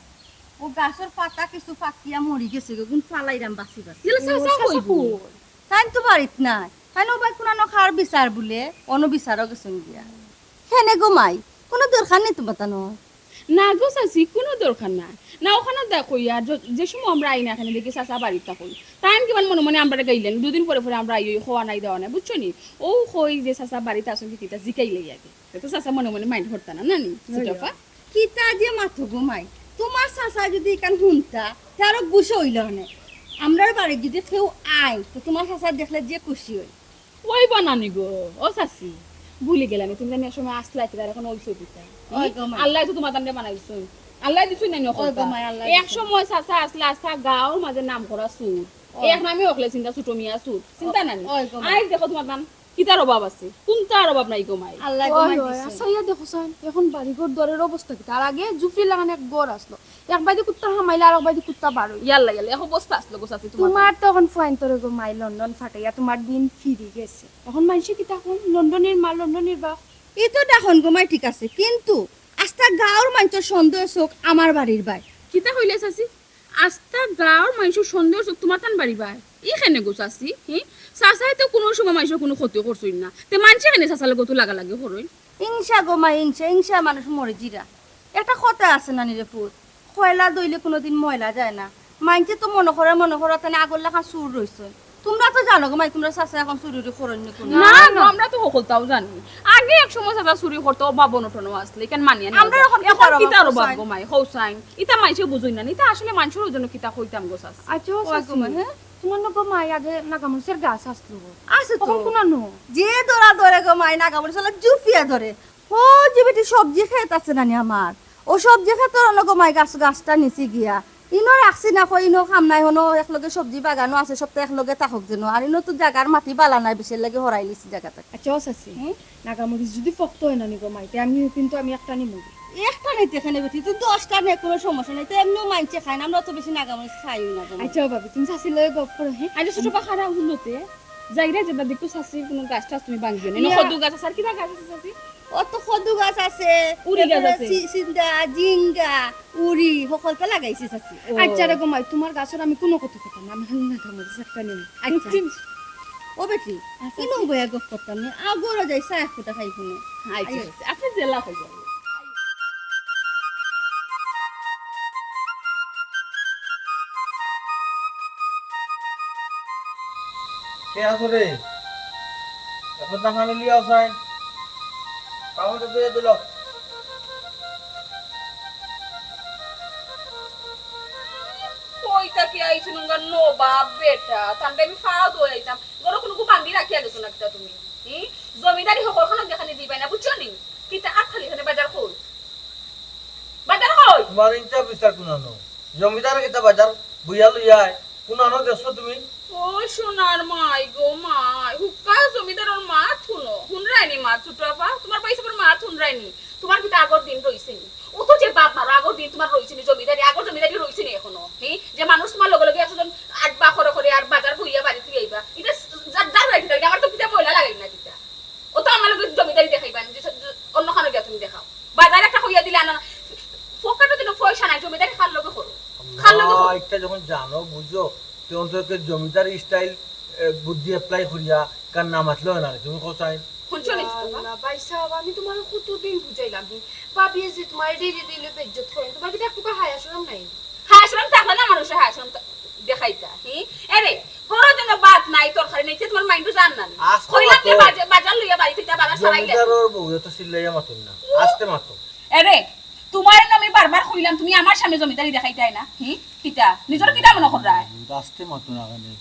ও গাছর পাতা কিছু পাকিয়া মরি গেছে গো, গুন ফালাইরাম বাচি বাচি। ইলা চাচা কই? তাইন তো বাড়িত নাই। তাইন ও বাই কুনানো কার বিচার বুলে, অনো বিচারো গেছইন গিয়া। কেনে গো মাই, কুনু দরকার নি তুমার তানো? না গো চাচি, কুনু দরকার নাই। না, অখানো দেখো ইয়া, য-, যে সময় আমরা আই না কেনে দেখি চাচা বাড়িত থাকইন। তাইন কিমান মনে মনে আমরারে গাইলাইন, দুদিন পরে পরে আমরা আই, অউ কওয়া নাই দেওয়া নাই, বুঝছো নি? অউ কই যে চাচা বাড়িত আছইন কি কিতা জিকাইলাই আগে। তে তো চাচা মনে মনে mind করতা না, না নি, ছোট আপা? কিতা যে মাতো গো মাই, তুমার চাচায় যুদি ইখান হুনতা, তে আরো গুসা অইলো অনে। আমরার বাড়িত যুদি কেউ আয়, তে তুমার চাচারে দেখলে যে খুশি অয়। অইবো না নি গো, ও চাচি, ভুলি গেলায় নি, তুমি জানি এক সময় আছলায় কিতা, আর অখন অইছো কিতা? ওই গো মাই। আল্লায় তো তুমার তানরে বানাইছইন, আল্লায় দিছইন না নি অকলতা। ওই গো মাই, আল্লায় দিছইন। এক সময় চাচা আছলা, আস্তা গাঁওর মাঝে নাম করা চুর। ওই। এক নামে অকলে চিনতা ছোট মিয়া চুর, চিনতা না নি? ওই গো মাই। আইজ দেখো তুমার তান কিতার অভাব আছে? কুনটার অভাব নাই গো মাই। আল্লায় গো মাই দিছইন। আচ্ছা, ইয়া দেখো চাইন, অখন বাড়িঘর দরের অবস্থা কিতা? আর আগে জুফরি লাখান এক ঘর আছলো, এক বায়দি কুত্তা হামাইলে আর এক বায়দি কুত্তা বারইলে। ইয়াল্লা, ইয়াল্লা, এক অবস্থা আছলো গো চাচি তুমার। তুমার তো অখন ফুয়াইন্তরে গো মাই লন্ডন ফাটাইয়া তুমার দিন ফিরি গেছে। অখন মাইনষে কিতা কইন, লন্ডনির মা, লন্ডনির বাপ। ইতা দেখইন গো মাই ঠিক আছে, কিন্তু আস্তা গাঁওর মাইনষর সন্দেহ চউখ আমার বাড়ির বায়। কিতা কইলে চাচি? আস্তা গাঁওর মাইনষর সন্দেহ চউখ তুমার তান বাড়ির বায়? ই কেনে গো চাচি? হি? চাচায় তো কুনু সময় মাইনষর কুনু ক্ষতি করছইন না। তে মাইনষে কেনে চাচার লগে অত লাগালাগি করইন? হিংসা গো মাই, হিংসা, হিংসায় মানুষ মরি যিরা। একটা কথা আছে না নি রে পুত, কয়লা ধইলে কুনুদিন ময়লা যায় না। মাইনষে তো মনো করে, মনো করে তানে আগর লাখান চুর রইছইন। তোমরা তো জানো গো মাই, তোমরা চাচা এখন চুরি উরি করইন নি কুনু। না, না, আমরা তো হকলতাউ জানি। আগে এক সময় চাচা চুরি করতো, অভাব অনটনও আছলো, ইখান মানিয়া নেওয়া আমরা যায়। এখন কি এখন তার কিতার অভাব অভাব আছে? গো মাই, কও চাইন। ইতা মাইনষে বুঝইন না, ইতা আসলে মাইনষর ওজন্য কিতা কইতাম গো চাচি। আচ্ছা, ও ও চাচি, গো মাই, হ্যাঁ? তোমার না গো মাই আগে নাগামরিচর গাছ আছলো গো। আছে তো। অখন কুনানো? যে ধরা ধরে গো মাই, নাগামরিচ অলা জুফিয়া ধরে। ও যে বেটি সবজি খেত আছে নানি আমার, ও সবজি খেতর অনো গো মাই গাছ, গাছটা নিচি গিয়া। ইনো রাখছি না কই, ইনো কাম নাই, হনো একলগে সবজি বাগানও আছে, সবতা একলগে থাকক যেন। আর ইনো তো জাগার মাটি বালা নাই, বেশির লাগি হরাইলিছি জাগাটা। আচ্ছা, ও চাচি, হুম? নাগামরিচ যদি পক্ত অয় নানি গো মাই, তে আমিও কিন্তু আমি একটা নিমু। একটা নিতে কেনে বেটি, তুই দশটা নে, কুনু সমস্যা নাই। তো এমনেও মাইনষে খাইন, আমরা তো বেশি নাগামরিচ খাইও না গো মাই। আচ্ছা, ও ভাবি, তুমি চাচির লগে গপ করো, হ্যাঁ? আচ্ছা, ছোট পা খাড়া হুনো তে। যাইরা যেবা দেখো চাচির কুনু গাছ টাছ তুমি ভাঙ্গিও না। ইনো ইয়া। কদু গাছ আছে, আর কিতা গাছ আছে চাচি? অত কদু গাছ আছে, উরি গাছ এরপরে আছে। সি-, সিন্দা, জিঙ্গা, উরি, হকলতা লাগাইছি চাচি। ও। আচ্ছা রে গো মাই, তোমার গাছর আমি কুনু ক্ষতি করতাম না, আমি খালি নাগামরিচ একটা নিমু। আচ্ছা। ও বেটি, আচ্ছা, ইনো আচ্ছা। বইয়া গপ করতাম নি, আগরো যাই চা এক ফুটা খাই কুনু। আচ্ছা, আচ্ছা, আপনি জেলা হয়ে যাবেন। কে আছো রে? এখন তো আমি লিয়াও চাই। কামড়ে দিয়ে দিল। কই থাকি আইছইন উঙ্গা নবাব বেটা? তানরে আমি ফাও দই আইতাম। ঘরো কুনু বান্ধি রাখিয়া গেছো না কিতা তুমি? হুম? জমিদারি হকলখানো দেখানি দিবায় না, বুঝছো নি? কিতা আত খালি খানে বাজার কই? বাজার কই? তোমার ইনচাপ বিস্তার কুনানো? জমিদার কিতা বাজার বইয়া লইয়া আয়? কুনানো দেখছো তুমি? ও সোনার মাই গো মাই, হুক্কা জমিদারর মাত হুনো। হুনরায়নি মাত ছোট আপা? তোমার পয়সা মাত হুনরায়নি? তোমার কিতা আগর দিন রইছেনি? অত যে বাপ মারো, আগর দিন তোমার রইছেনি জমিদারি, আগর জমিদারি রইছেনি এখনো? হি? যে মানুষ তোমার লগে লগে একশো জন আট বা করে করে আর বাজার বইয়া বাড়িত আইবা। ইতা যার, যার লাগে কিতা, আমার তো কিতা ময়লা লাগাই না কিতা। ও তো আমার লগে জমিদারি দেখাইবা না, যে, যে অন্য খানো গিয়া তুমি দেখাও। বাজার একটা কইয়া দিলে আনো না। পকেটো দিন পয়সা নাই, জমিদারি কার লগে করো? কার লগে করো? আল্লাহ, একটা যখন জানো, বুঝো, তে অন্তত জমিদারি স্টাইল, এ, বুদ্ধি অ্যাপ্লাই করিয়া কার নাম আতলে অয় না, তুমি কও চাই? হুনছো নি, ইয়া ছোট আপা? আল্লাহ, ভাই সাহেব, আমি তোমার কতদিন বুঝাইলাম, হি? ভাবিয়ে যে তোমার ডেইলি ডেইলি বেইজ্জত করেন, তোমার কিতা একটুকু হায়া শরম নাই? হায়া শরম থাকলে না মানুষে হায়া শরম তা-, দেখাইতা, হি? এরে, ঘরো যেন ভাত নাই, তরকারি নাই, তে তোমার মাইন্ডও যার না নি। আস্তে কইলাম যে মাতো। বাজে-, বাজার লইয়া বাড়িত আইতা, বাজার ছাড়া আইলে। জমিদারর বউ, এত চিল্লাইয়া মাতইন না। আস্তে মাতো। এরে, তোমারে না আমি বারবার কইলাম, তুমি আমার সামনে জমিদারি দেখাইতায় না, হি? কিতা? নিজর কিতা মনো কররায়? আস্তে মাতো না কেনে?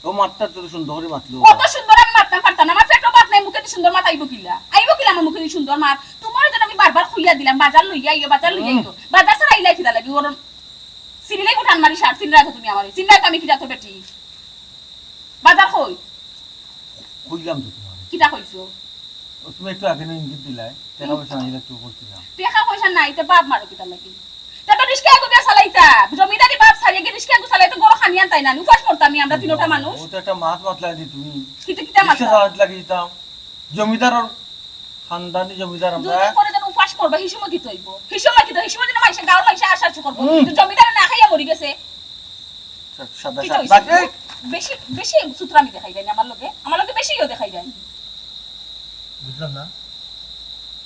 ও মাততা তো সুন্দর করি মাতলো। অত সুন্দর আমি মাততাম পারতাম না, আমার পেটো ভাত নাই, মুখেদি সুন্দর মাত আইবো কিলা? আইবো কিলা আমার মুখেদি সুন্দর মাত? তোমারে যেন আমি বারবার কইয়া দিলাম, বাজার লইয়া আইও, বাজার লইয়া আইও। বাজার ছাড়া আইলায় কিতা লাগি? ওর সিরিলাই উঠান মারি সার, চিনরায় তো তুমি আমারে, চিনরায় তো আমি কিতা তো বেটি। বাজার কই? কইলাম তো তোমারে। কিতা কইছো? ও, তুমি একটু আগে না ইঙ্গিত দিলায়, টেকা পয়সা নাই, একটু করছি না। টেকা পয়সা নাই, তে বাপ মারো কিতা লাগি? তে তো রিস্কা এগু দিয়া চালাইতা, জমিদারি বাপ ছাড়িয়া গিয়া রিস্কা এগু চালাইতা, ঘরো খানি আনতায় না, উপাস মরতাম নি আমরা তিনোটা মানুষ। ও তো একটা মাত মাতলায় দি তুমি। কিতা, কিতা রিস্কা মাতলা? চালাইতে লাগি দিতাম। জমিদারর খানদানি জমিদার আমরা। দুদিন পরে যেন উপাস মরবা, হি সময় কিতা অইবো? হি সময় কিতা, হি সময় যেন মাইনষে, গাঁওর মাইনষে আশা আশা করবো। হুম। যে জমিদারে না খাইয়া মরি গেছে। সা-, সাদা কিতা সাত অইছে? বাকি। বেশি, বেশি সুতরামি দেখাইরায়নি আমার লগে, আমার লগে বেশিও দেখাইরায়নি। বুঝলাম না,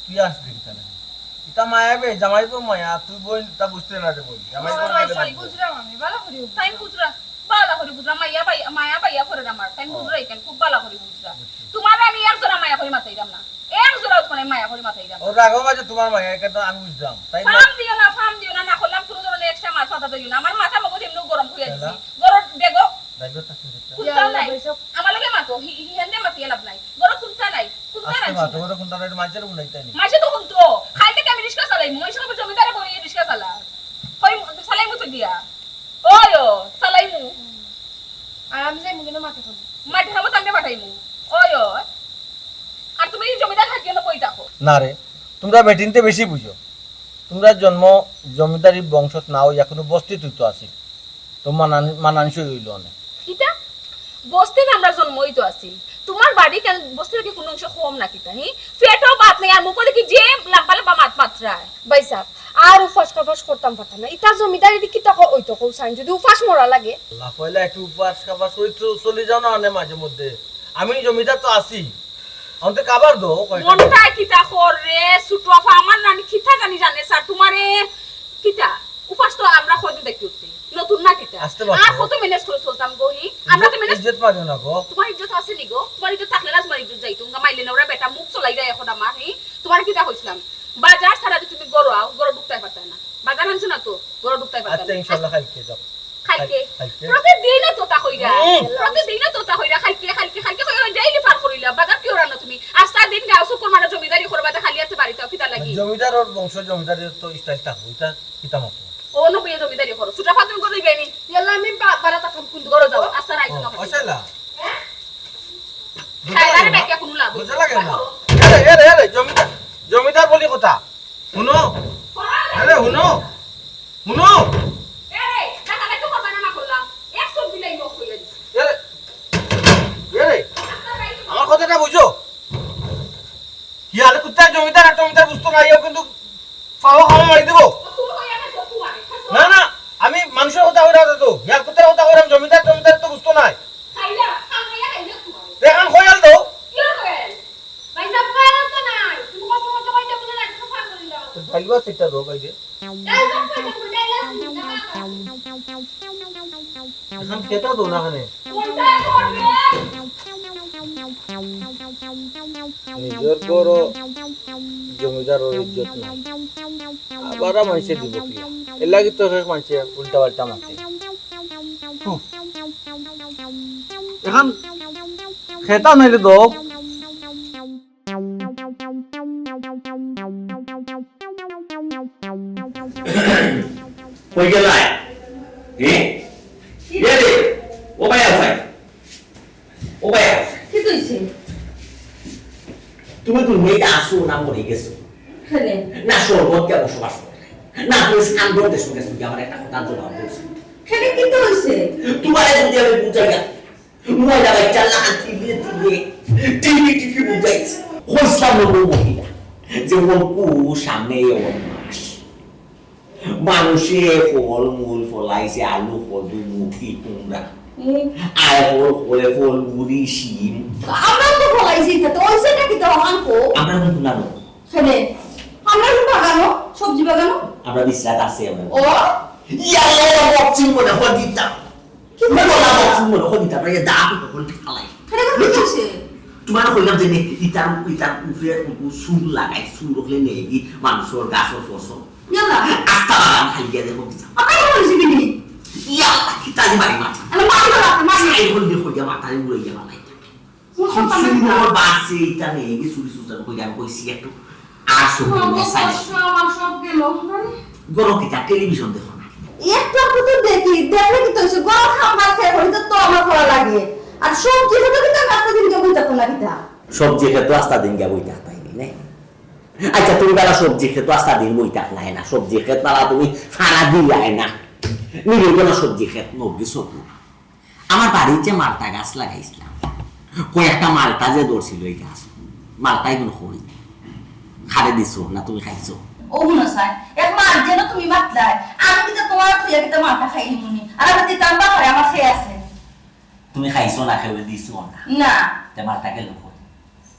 তুই আসলি কিতা লাগি? ইতা মায়া বে, জামাই বউ মায়া, তুই বইন, তা বুঝতে না রে বইন। জামাই বউ সরি, মায়া সরি, বুঝলাম। বুঝরাম আমি, ভালা করি বুঝরাম। তাইন বুঝরা, ভালা করি বুঝরা, মায়া ভাই, মায়া ভাইয়া করের আমার, তাইন ও। বুঝরা ইখান, খুব ভালা করি বুঝরা। বুঝছি। তোমারে আমি এক জোড়া মায়া করি মাতাইরাম না, এক জোড়াও তোমারে মায়া করি মাতাইরাম না। ও রাগর মাঝে তোমার মায়া, ইখান তো আমি বুঝলাম, তাই না? ফাম দিও না, ফাম দিও না, না করলাম কোনো ধরনের এক্সট্রা মাত মাথা দিও না, আমার মাথা মগজ এমনেও গরম অইয়া দিছি। তাই না? গরম দেখো। দায়িত্ব থাকতে দিতে। কুন্তা নাই। আমার লগে মাতো, হি-, হি-, হিয়ান দিয়া মাতিয়া লাভ নাই। গরো কুন্তা নাই, কুন্তা আস্তে নাই মাতো, ছিল। গরো কুন্তা নাই, মাইনষের গুনাইতায় নি। মাইনষে তো হুনতো। খাইতে কি আমি রিস্কা চালাইমু? মাইনষে আমার জমিদারে বইয়া রিস্কা চালা। কই চালাইমু তো গিয়া। ওই ও, চালাইমু। আর আমি যাইমু কিন্তু মাঠে খাবো। মাঠে খাবো তো আমি পাঠাইমু। ওই ও। আর তুমি এই জমিদার হাকিও না কই থাকো? না রে, তোমরা বেটিন্তে বেশি বুঝো। তোমরা জন্ম জমিদারি বংশত না অইয়া কুনু বস্তিত অইতো আছিল। তো মানান-, মানানসই অইলো অনে। কিতা? বস্তিত আমরা জন্ম অইতো আছিল। তোমার বাড়ি কেন বস্তি থাকি কুনু অংশ কম না কিতা, হি? পেটো ভাত নাই আর মুখো দেখি যে লাম্বা লাম্বা মাত মাতরায়। ভাইসাব, আর উপাস কাপাস করতাম পারতাম না। ইতা জমিদারি দি কিতা ক-, অইতো কও চাইন, যদি উপাস মরা লাগে? আল্লাহ, পয়লা একটু উপাস কাপাস করি তো চলি যাও না অনে মাঝে মধ্যে। আমি জমিদার তো আছি। অন্তে কাবার দো, কয়টা? মনটা কিতা কর রে, ছোট আপা, আমার নানি কিতা জানি জানে স্যার, তোমারে কিতা? উপাস তো আমরা কয়দিন দেখি উঠতে। তুই না কিতা? আস্তে বাপ। আর কত ম্যানেজ করে চলতাম গো, হি? আমরা তো ম্যানেজ ইজ্জত মারিও না গো। তোমার ইজ্জত আছে নি গো? তোমার ইজ্জত থাকলে না তোমার ইজ্জত যাইতো। উঙ্গা মাইলে না ওরা বেটা মুখ চলাই যায় এখন আমার, হি? তোমার কিতা কইছিলাম? বাজার ছাড়া যে তুমি গরো আও, গরো ঢুকতাই পারতায় না। বাজার আনছো না তো, গরো ঢুকতাই পারতায় আচ্ছা, না। ইনশাআল্লাহ কালকে যাও। কালকে? কালকে। প্রতিদিন তো তা কইরা। হুম। প্রতিদিন তো তা কইরা। কালকে, কালকে, কালকে কইরা ডেইলি ফার করিলা। বাজার কিওর আনো তুমি? আস্তা দিন গাও শুকর মারা জমিদারি করবা, তা খালি আছে বাড়িতে, কিতা লাগি? জমিদার ওর বংশ, জমিদারের তো স্টাইল থাকবো, এটা কিতা মতো? ও না কইয়া জমিদারি করো। ছোটা ফাতুন করে দিবে নি। ইয়াল্লা, আমি বা-, বারাত আকাম কুন্দু করো যাও। আস্তা রাইত ও, না। ও শালা। হ্যাঁ? বুঝা লাগে না? ডাকে কোনো লাভ বুঝা লাগে না। এরে, এরে, এরে, জমিদার, জমিদার বলি কথা। হুনো। আরে, হুনো। হুনো। এরে, টাকা লাগতো করবা না, না করলাম। এক চোখ দিলেই মুখ হইয়া দিছে। এরে, এরে, আস্তা রাইত আমার কথাটা বুঝো। ইয়ালে কুত্তা জমিদার আর টমিদার বুঝতো না, ইও কিন্তু ফাও খাওয়া মারি দিব। না, না, আমি মানুষের কথা কইরা তো, ইয়ার কুত্তার কথা কইরাম, জমিদার টমিদার তো বুঝতো নাই। খাইলা, খাইলা, খাইলা তোমার। এখন খয়াল দাও। কি খয়াল? ভাই সাহেব, খয়াল তো নাই। তুমি কত কত কইতে বলে না, একটু ফাঁক করে দাও। তো ভাইবা সেটা দাও, ভাই রে। এখন খেতা তো না খানে। নিজর ঘরো জমিদারর ইজ্জত নাই। আবার মানষে দিব কি? এর লাগি তো এক মানষে উল্টা পাল্টা মাতে। হুম। এখন খেতা নাইলে দো। কই গেলায়? এ? এ রে, ও ভাই আছে। ও ভাই আছে। কি কইছে? তুমি দুনিয়াতে আসো না মরে গেছো? কেনে? না শরবত কে বসবাস করে। না তুমি সান্দর দেশো গেছো কি আমার একটা কথা জবাব দিছো। কেনে কি তো হইছে? তোমারে যদি আমি বুঝাই না, ময়লা বাচ্চা লাগান তিলে তিলে, টিভি টিভি বুঝাইছে। কইছিলাম না বউ মহিলা, যে অল্প সামনে অল মাস। মানুষে ফল মূল ফলাইছে, আলু, কদু, মুখি, কুমড়া। হুম। আয় ফল, কলে ফল, মুড়ি, শিম। আমরা তো ফলাইছি, তা তো ওই সেটা কি তো আমাকে? আমরা কিন্তু না নয়। কেনে? আমরা তো বাগানো, সবজি বাগানো। আমরা বিশ্রাত আছে আমরা। ও? ইয়াল্লা, বক্সিং মনে হয় দিতাম। কি তুমি বলা বলছো? বক্সিং মনে হয় দিতাম, এই দাঁত ওখান থেকে ফালাই। কেনে করে কি করছে? তোমার কইলাম যে নে, ইতার, ইতার উপরে উঠু চুল লাগাই, চুল উঠলে নেই কি মানুষের গাছের ফসল। ইয়াল্লা। আস্তা বাগান খালি গিয়া দেখো কিতা। আবার বলছি কি নি? ইয়াল্লা, কিতা যে বাড়ি মাথা। আরে মারি না, মারি না। এই হল দিয়ে কইয়া মাথায় উড়ে গিয়া বানাই। কোন সব সন্তান সুন্দর না? বাসে এটা নেই, কি চুরি সুজান কই আমি কইছি একটু আসো, আমার বলে বউ সাইজ। আসো, আমার সব গেল। আরে। গরো কিতা টেলিভিশন দেখো না? একটা কথা দেখি, দেখলে কি তো হইছে? গরো খাওয়া মাছ খাই, হইতে তো আমার করা লাগে। আর সবজি খেতে কিন্তু আমি আস্তা দিন গিয়া বই থাকতাম না কিতা? সবজি খেতে আস্তা দিন গিয়া বই থাকতাই নি, নে? আচ্ছা, তুমি বেলা সবজি খেতে আস্তা দিন বই থাকলাই না, সবজি খেত বেলা তুমি ফাড়া দিলাই না। নিরই না সবজি খেত নবী সবু। আমার বাড়িত যে মালটা গাছ লাগাইছিলাম, কয়েকটা মালটা যে ধরছিল এই গাছ, মালটা এখন কই? খারে দিছো না তুমি খাইছো? ও হুনো স্যার, এক মাস যেন তুমি মাতলাই, আমি কিন্তু তোমার থইয়া কিন্তু মালটা খাইলিমুনি, আর আমি দিতাম বা করে আমার খেয়ে আছে। তুমি খাইছো না, কেউ দিছো না? না। তে মালটা গেল কই?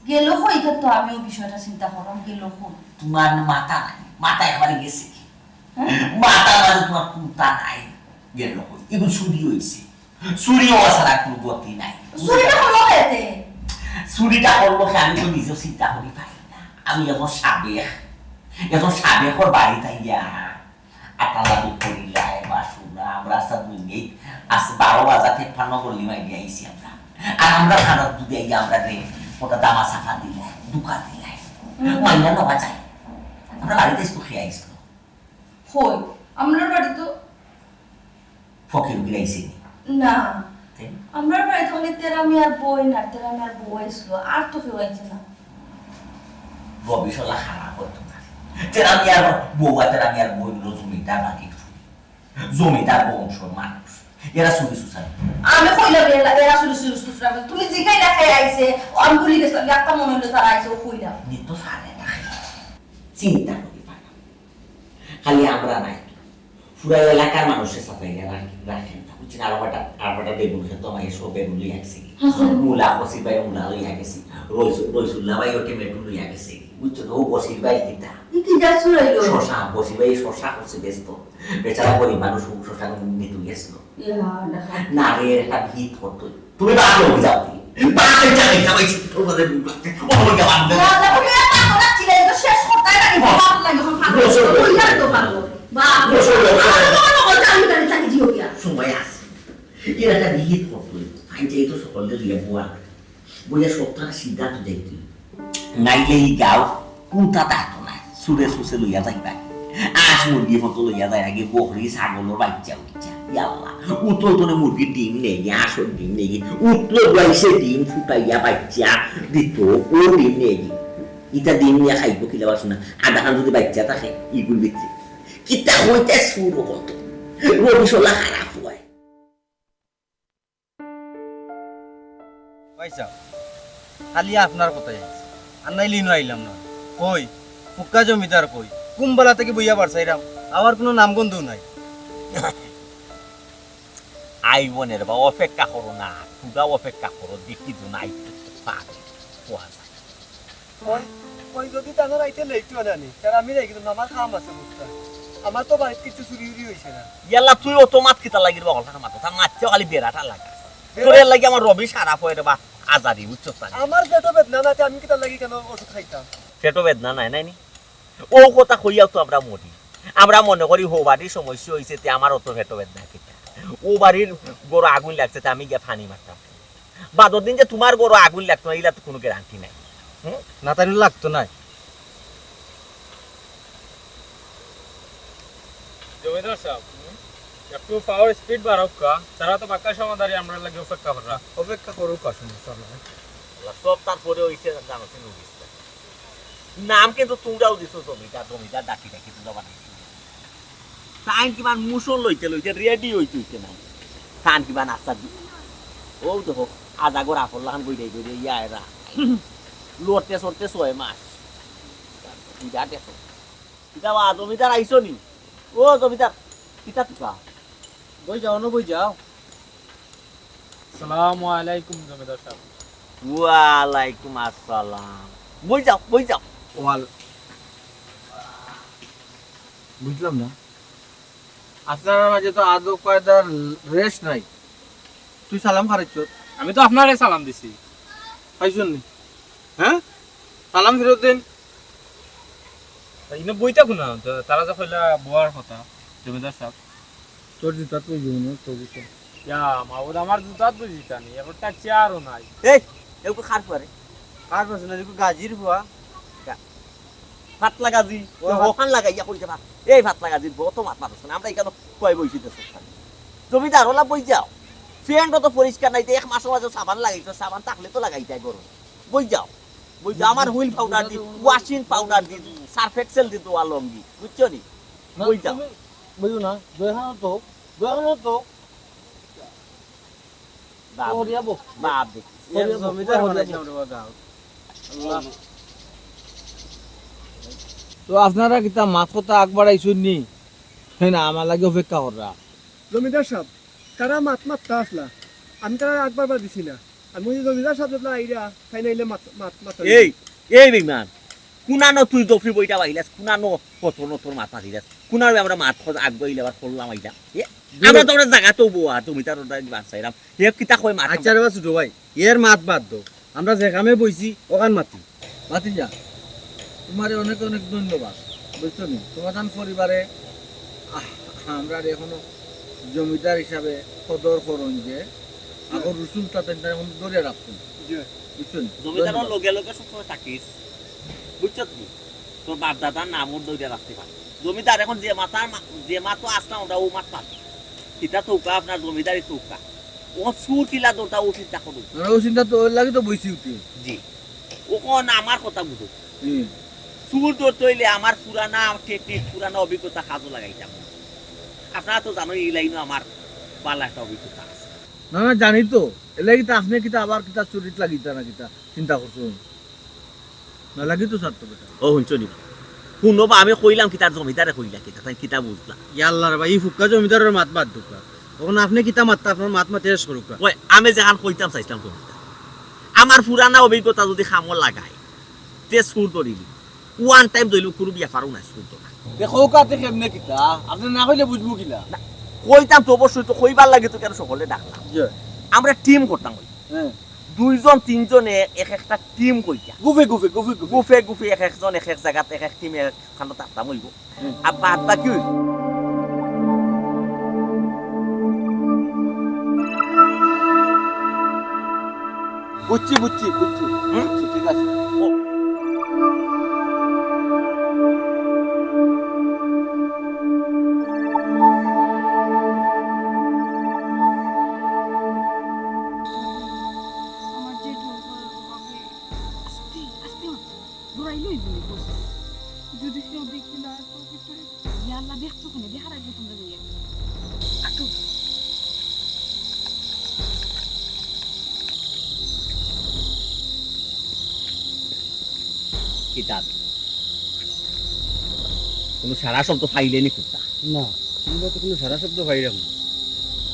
গেল কই, এটা তো আমিও বিষয়টা চিন্তা করলাম, গেল কই? তোমার মাথা নাই, মাথা একবারে গেছে। হ্যাঁ? মাথা মানে তোমার কুন্তা নাই, গেল কই? এগুলো চুরি হইছে। চুরি হওয়া ছাড়া কোনো গতি নাই। চুরিটা হলো এতে। চুরিটা করলো কি আমি তো নিজেও চিন্তা করি পাই না। আমি এখন সাবেক, এখন সাবেকর বাড়িত আইয়া আতালামি করিলাই বা শুনা, আমরা আস্তা দুই মিনিট আছে, বারো বাজা তেপ্পান্ন গল্লি মাইরে আইছি আমরা। আর আমরা থানার দুধে আইয়া আমরা রে ওটা দামা চাপা দিলাই, দুকা দিলাই। হুম। মাইনা নেওয়া যায়। আমরা বাড়িতে একটু খেয়ে আইসলো। কই? আমরার বাড়ি তো ফকির উকিল আইছে নি? না। তে? আমরার বাড়ি তো খালি তেরা মিয়ার বই না, তেরা মিয়ার বউ আইছিল, আর তো কেউ আইছে না। রবি শালা খারাপ হতো না। তেরা মিয়ার বউ আর তেরা মিয়ার বই হলো জমিদার বাড়ির ফুল। জমিদার বংশর মানুষ। এরা চুরি চুচারি। আমি কইলাম এরা, এরা চুরি চুরি চুচারি। তুমি জিগাইলা কে আইছে, আমি ভুলি গেছিলাম, একটা মনে হইলো তারা আইছে, ও কইলাম। নি তো সারে না। চিন্তা করি পারা। খালি আমরা নাই। পুরা এলাকার মানুষরে সাতাইয়া রাখ-, রাখেন না, বুঝছেন? আরো কটা, আরো কটা বেগুন খেত আমার, সব বেগুন লইয়া গেছে। হ্যাঁ, স্যার। মূলা, কচির ভাই মূলা লইয়া গেছে। রইস-, রইসুল্লাহ ভাই ও টমেটো লইয়া গেছে। বুঝছো তো? ও বসির ভাই কিতা? ই কি যা শুনাইলো? শশা, বসির ভাই শশা করছে ব্যস্ত। বেচারা গরিব মানুষ, ও শশা নিতে গেছিল। ইয়া, দেখা। না রে, একটা ভিত করতো। তুমি বাদ দেও, যাও। বাদ দেও, যাও, যাও, এই ছোট বাদে বুক লাগছে। ও, ওই যাও, বাদ দেও। মজা করে আর পাগল লাগছিল, এই তো শেষ করতে লাগে, বাপ লাগে, এখন পাগল। বসো, বসো। ওই লাগে তো পাগল। বাপ রে। বসো, বসো। আমার তো মনে হয় আমি তাহলে চাকরি হইয়া। সময় আছে। এর একটা বিহিত করতো। আইন চাই তো সকলকে দিয়ে বুয়া। বুঝে সব তারা সিদ্ধান্ত দেয় তুই। নাইলে ই গাঁও কুন্তা থাকতো না। সুরে সুসে লইয়া যাইবা। আস মুরগি ফটো লইয়া যায় আগে বকরি ছাগলর বাচ্চা উচ্চা। ইয়াল্লা। উতল তনে মুরগির ডিম নেই, আস ডিম নেই। উতল বয়সে ডিম ফুটাইয়া বাচ্চা দিত, ও ডিম নেই। ইতা ডিম নিয়া খাইব কিলা বাসু না। আধা খান যদি বাচ্চা থাকে, ইগুর ভিতরে। কিতা হইতে শুরু হতো। রবি শোলা খারাপ হয়। ভাই সাহেব, খালি আপনার কথাই আইছি, আর নাইলে ইনো আইলাম না। কই, ফুক্কা জমিদার কই? কুম্বালা থেকে বইয়া বাড়ছাইরাম, আবার কোনো নামগন্ধও নাই। আইবো নে রে বা, অপেক্ষা করো না, তোরা অপেক্ষা করো, দেখি তো নাই পারে, পোয়া যায়। কই, কই যদি তানোর আইতে লেট হয় না নি, তার আমি রেখে দিলাম, আমার কাম আছে বুঝতা। আমার তো বাড়িত কিছু চুরি উরি হইছে না। ইয়াল্লা, তুই অত মাত কিতা লাগির বা, হঠাৎ মাত, তার মাততে খালি বেড়াটা লাগা। বেড়া- তোর এর লাগি আমার রবি সারা পয় রে বা, আজারি, বুঝছো তাই? আমার পেটও বেদনা না, তে আমি কিতা লাগি কেন ওষুধ খাইতাম? পেটও বেদনা নাই, নাই নি? ও কথা কইয়াও তো আমরা মরি। আমরা মনে করি হো বাড়ির সমস্যা হইছে, তে আমার অত পেটও বেদনা কিতা? ও বাড়ির গরু আগুন লাগছে, তে আমি গিয়া পানি মারতাম। বাদর দিন যে তোমার গরু আগুন লাগতো না, ইলা তো কোনো গ্যারান্টি নাই। হুম? না, তাই লাগতো না। জমিদার সাহেব, একটু পাওয়ার স্পিড বাড়াউক্কা, তারা তো বাক্কা সমাদারি আমরা লাগে অপেক্ষা করা। অপেক্ষা করুক, আসুন, সমস্যা নাই। আল্লাহ, সব তারপরে হইছে, জানো, তিন অবস্থা। নাম কিন্তু তোমরাও দিছো জমিদার, জমিদার ডাকি ডাকি তোমরা বানাইছো। তাইন কিমান মুসল লইতে লইতে রেডি হইতে হইতে নাই। তান কিমান আস্তা দি-, ও দেখো, আধা গোড়া ফল্লাখান বই যাই বই যাই, ইয়া এরা। লড়তে সরতে ছয় মাস। বিরাট এখন। কিতা বা, জমিদার আইছো নি? ও জমিদার, কিতা তুকা? বই যাও না, বই যাও। আসসালামু আলাইকুম জমিদার সাহেব। ওয়ালাইকুম আসসালাম। বই যাও, বই যাও। ওয়াল-, বুঝলাম না, আপনার মাঝে তো আদব কায়দার রেশ নাই। তুই সালাম খারাইছ? আমি তো আপনারে সালাম দিছি। পাইছুন নি? হ্যাঁ? সালাম ফিরত দিন। ইনো বইতা কুনা? তা-, তারা যে কইলা বওয়ার কথা, জমিদার সাহেব। তোর জুতাত বই যাবো না, তোর জুতা। ইয়া, মাবুদ, আমার জুতাত বই জিতা নি, এখন তার চেয়ারও নাই। এই, এগুলো খার পরে। খার পরে না, এগুলো গাজির বুয়া। গা-, ফাতলা গাজি, ও তো ফাত- ওখান লাগাইয়া কইতে পার। এই ফাতলা গাজির বউ তো মাত মারছ না, আমরা এখানে কয় বইছি তো সব খালি। জমিদার, ওলা বই যাও। ফ্যান তো পরিষ্কার নাই, তো এক মাসের মাঝে সাবান লাগাইছো, সাবান থাকলে তো লাগাইতায় গরম। বই যাও, বই যাও, আমার হুইল পাউডার দি, ওয়াশিং পাউডার দি, সার্ফ এক্সেল দি ধোয়া লঙ্গি, বুঝছো নি? না, বই যাও। তুমি বইও না, দোকানো তো, দোকানো তো। বাপ, ওরে বাবা। বাপ দেখি। ওরে বাবা, জমিদার ওরে বানাইছে বাবা। আমরা বাবা গাঁও। আল্লাহ। তো আপনারা কিতা মাত কথা আগবাড়াইছুন নি? হ্যাঁ না, আমার লাগি অপেক্ষা কররা। জমিদার সাহেব, তারা মাত মাততা আসলা, আমি তারা আগবার বাদ দিছি না। আমি ওই যে জমিদার সাহেব যেগুলা আইরা, তাই নাইলে মাত, মাত, মাত এই, এই বেমান, কুনানো তুই দফি বইটা বাহিলাস, কুনানো কত নতর মাত মাতিলাস, কুনানো আমরা মাত খোঁজ আগবাইলে আবার করলাম আইলাম। এ, আমরা তো আমরা জায়গা তো বওয়া, জমিদার ওটা বাদ চাইলাম। এ কিতা কয় মাত আচ্ছা রে বা ছোট ভাই, এর মাত বাদ দো। আমরা যে কামে বইছি, ওখান মাতি। মাতি যা। তোমারে অনেক অনেক ধন্যবাদ। বুঝছো নি? তোমার তান পরিবারে, আহ, আমরা এখনো জমিদার হিসাবে কদর করুন যে, আগর রসুল তাতে এখন ধরে রাখছেন। জি। বুঝছো নি? জমিদারর ধন্যবাদ। লগে লগে সবসময় থাকিস। বুঝছো নি? তোর বাপ দাদার নামও ধরে রাখতে পারে। জমিদার এখন যে মাথার মা-, যে মাতো আসলাম আমরা ও মাত পাবি। এটা তো উকা আপনার জমিদারি তো উকা। ও চুর কিলা দরটা ও চিন্তা করুন। না, ও চিন্তা তো ওর লাগি তো বইছি উঠে। জি। ও কোন আমার কথা বুঝো। হুম। চুর ধরতে হইলে আমার পুরানা টেকনিক, পুরানা অভিজ্ঞতা কাজও লাগাইতাম। আপনারা তো জানো এই লাইনও আমার ভালো একটা অভিজ্ঞতা আছে। না, না, জানি তো। এর লাগি তো আপনি কিতা আবার কিতা চুরিত লাগিতা না কিতা চিন্তা করছেন? না লাগি তো স্যার তো বেটা। ও হুনছো নি? হুনো বা, আমি কইলাম কিতা, জমিদারে কইলা কিতা, তাইন কিতা বুঝলা? ইয়াল্লা রে ভাই, ই ফুক্কা জমিদারর মাত বাদ দেউক্কা। অখন আপনে কিতা মাততা, আপনার মাত মাতে শেষ করউক্কা। ওই, আমি যেখান কইতাম চাইছিলাম জমিদার, আমার পুরানা অভিজ্ঞতা যদি কামো লাগাই, তে চুর ধরিলি। One time ধরিলি, কুনু ব্যাপারও নাই চুর ধরা। দেখউক্কা তে কেমনে কিতা, আপনে না কইলে বুঝমু কিলা? না, কইতাম তো অবশ্যই, তো কইবার লাগি তো কেন সকলে ডাকলাম। জি। আমরা team করতাম ওই। হ্যাঁ। দুইজন তিনজনে এক একটা team করিয়া। গুফে গুফে, গুফে গুফে। গুফে গুফে এক একজন এক এক জাগাত এক এক team এ একখানো থাকতাম অইবো। হুম। আর বাদ বাকি অইবো। বুঝছি, বুঝছি, বুঝছি। হুম? বুঝছি, ঠিক আছে। ও। আমার যে ঢোল করার বাপে। আস্তে, আস্তে মা। দৌড়াইলে অইবো নি, কইছে। যদি কেউ দেখি না, তো কি করে? ইয়া আল্লাহ, দেখতো কেনে? দেখার আগে তোমরা যাইয়া। আটো। কিতা? কুনু সারা শব্দ পাইলে নি কুত্তা? না, আমরা তো কুনু সারা শব্দ পাইরাম না।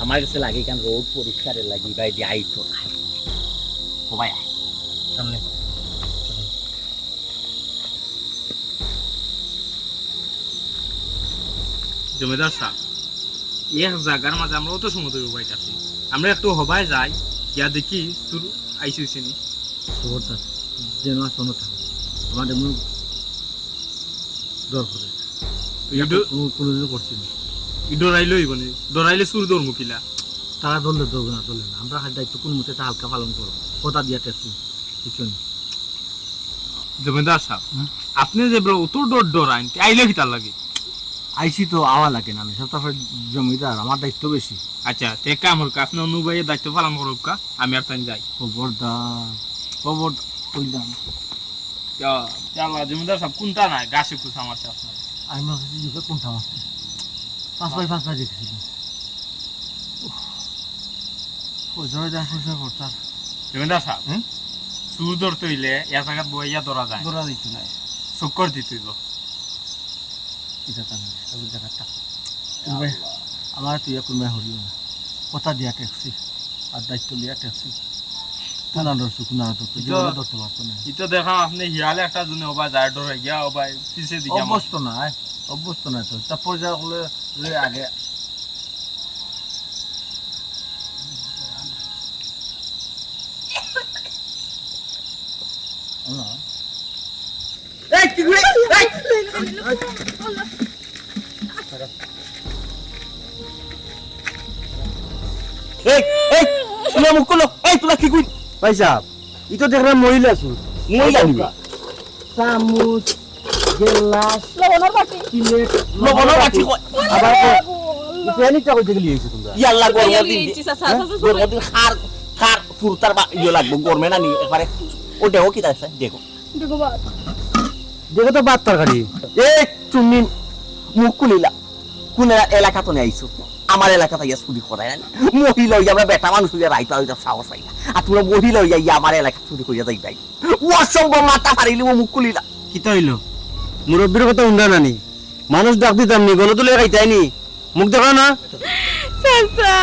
আমার গেছে লাগে কারণ রোড পরিষ্কারের লাগি ভাই দিয়ে আইতো না। ও ভাই আয়। সামনে। জমিদার সাব, এক জাগার মাঝে আমরা অত সময় ধরে উবাইতাছি। আমরা একটু হবায় যাই, গিয়া দেখি চুর আইছে অইছে নি। খবরদার, যেন আর শোনো থাকে। আমার এমন ডর করে। ই ডর- কোনো, কোনোদিনও করছি না। ই ডরাইলে অইবো নি? ডরাইলে চুর ধরমু কিলা? তারা ধরলে ধরবে না, ধরলে না। আমরা খালি দায়িত্ব কোনো মতে এটা হালকা পালন করো। কথা দিয়া টেকছি, বুঝছো নি? জমিদার সাব, হুম? আপনে যে বড় অত ডর ডরাইন, তে আইলে কিতার লাগি? আইছি তো আওয়া লাগে না, আমি সব তারপরে জমিদার, আমার দায়িত্ব বেশি। আচ্ছা, তে এক কাম করুক্কা, আপনে অনুবাইয়ে দায়িত্ব পালন করুক্কা, আমি আর তাইন যাই। খবরদার, খবরদার, কইলাম। ইয়া, ইয়া আল্লাহ, জমিদার সাব, কোনটা নাই? গাছে কুচা মারছে আপনার। আমি মনে করছি যে কোনটা মারছে। পাঁচ ভাই পাঁচ ভাই দেখেছিল। উফ, ওই জমিদার পয়সা করতাম। জমিদার সাব, হুম? চুর ধরতে অইলে এ জাগাত বইয়া ধরা যায়। ধরা দিত নাই। চক্কর দিতে অইবো। এটা তো আমি সব জায়গায় থাকো। ইয়া ভাই, আল্লাহ। আমার তুই এখন ভাই হরিও না। কথা দিয়া টেকছি। আর দায়িত্ব লিয়া টেকছি। কোন আন্ডার সুকুন আর ধরতে, ইতো, জীবনে ধরতে পারতো না। ইতো দেখা আপনি হিয়ালে একটা জনে ওবা যায় ডরে গিয়া, ওবা পিছে দিকে আমার। অভ্যস্ত না, অভ্যস্ত না তো। তা পয়সা হলে লই আগে। না। এই, কি করে? এই! এই, এই, তুমরা মুখ খুলো। এই, তুমরা কি কই? ভাই সাহেব, ই তো দেখলাম মহিলা চুর। মহিলা নিবে। চামচ, গেলাস, লবণর বাটি। প্লেট, লবণর বাটি কই? আবার কই? আল্লাহ। ইটা কই থেকে লিয়ে আইছো তুমরা? ইয়াল্লা, গরম দিন। লিয়ে আইছি, চাচা, হ্যাঁ? চাচা, গরম দিন খার, খার, ফুরতার বা-, ইয়ে লাগবো, গরমে না নি, একবারে। ও দেখো কি আছে, দেখো। দেখো ভাত। দেখো তো ভাত তরকারি। এই, তুমি মুখ খুলিলা। কোন এলা-, এলাকা তো আইছো? আমার এলাকাত আইয়া চুরি করায় না। মহিলা অইয়া আমরা বেটা মানুষ অইয়া রাইতা অইয়া সাহস পাই না। আর তুমরা মহিলা অইয়া ইয়া আমার এলাকা চুরি করিয়া যাইবায়। অসম্ভব, মাথা ফাড়িলিমু মুখ খুলিলা। কিতা অইলো? মুরব্বির কথা হুনরা না নি? মানুষ ডাক দিতাম নি, গলা তুলে খাইতায় নি? মুখ দেখাও না। চাচা।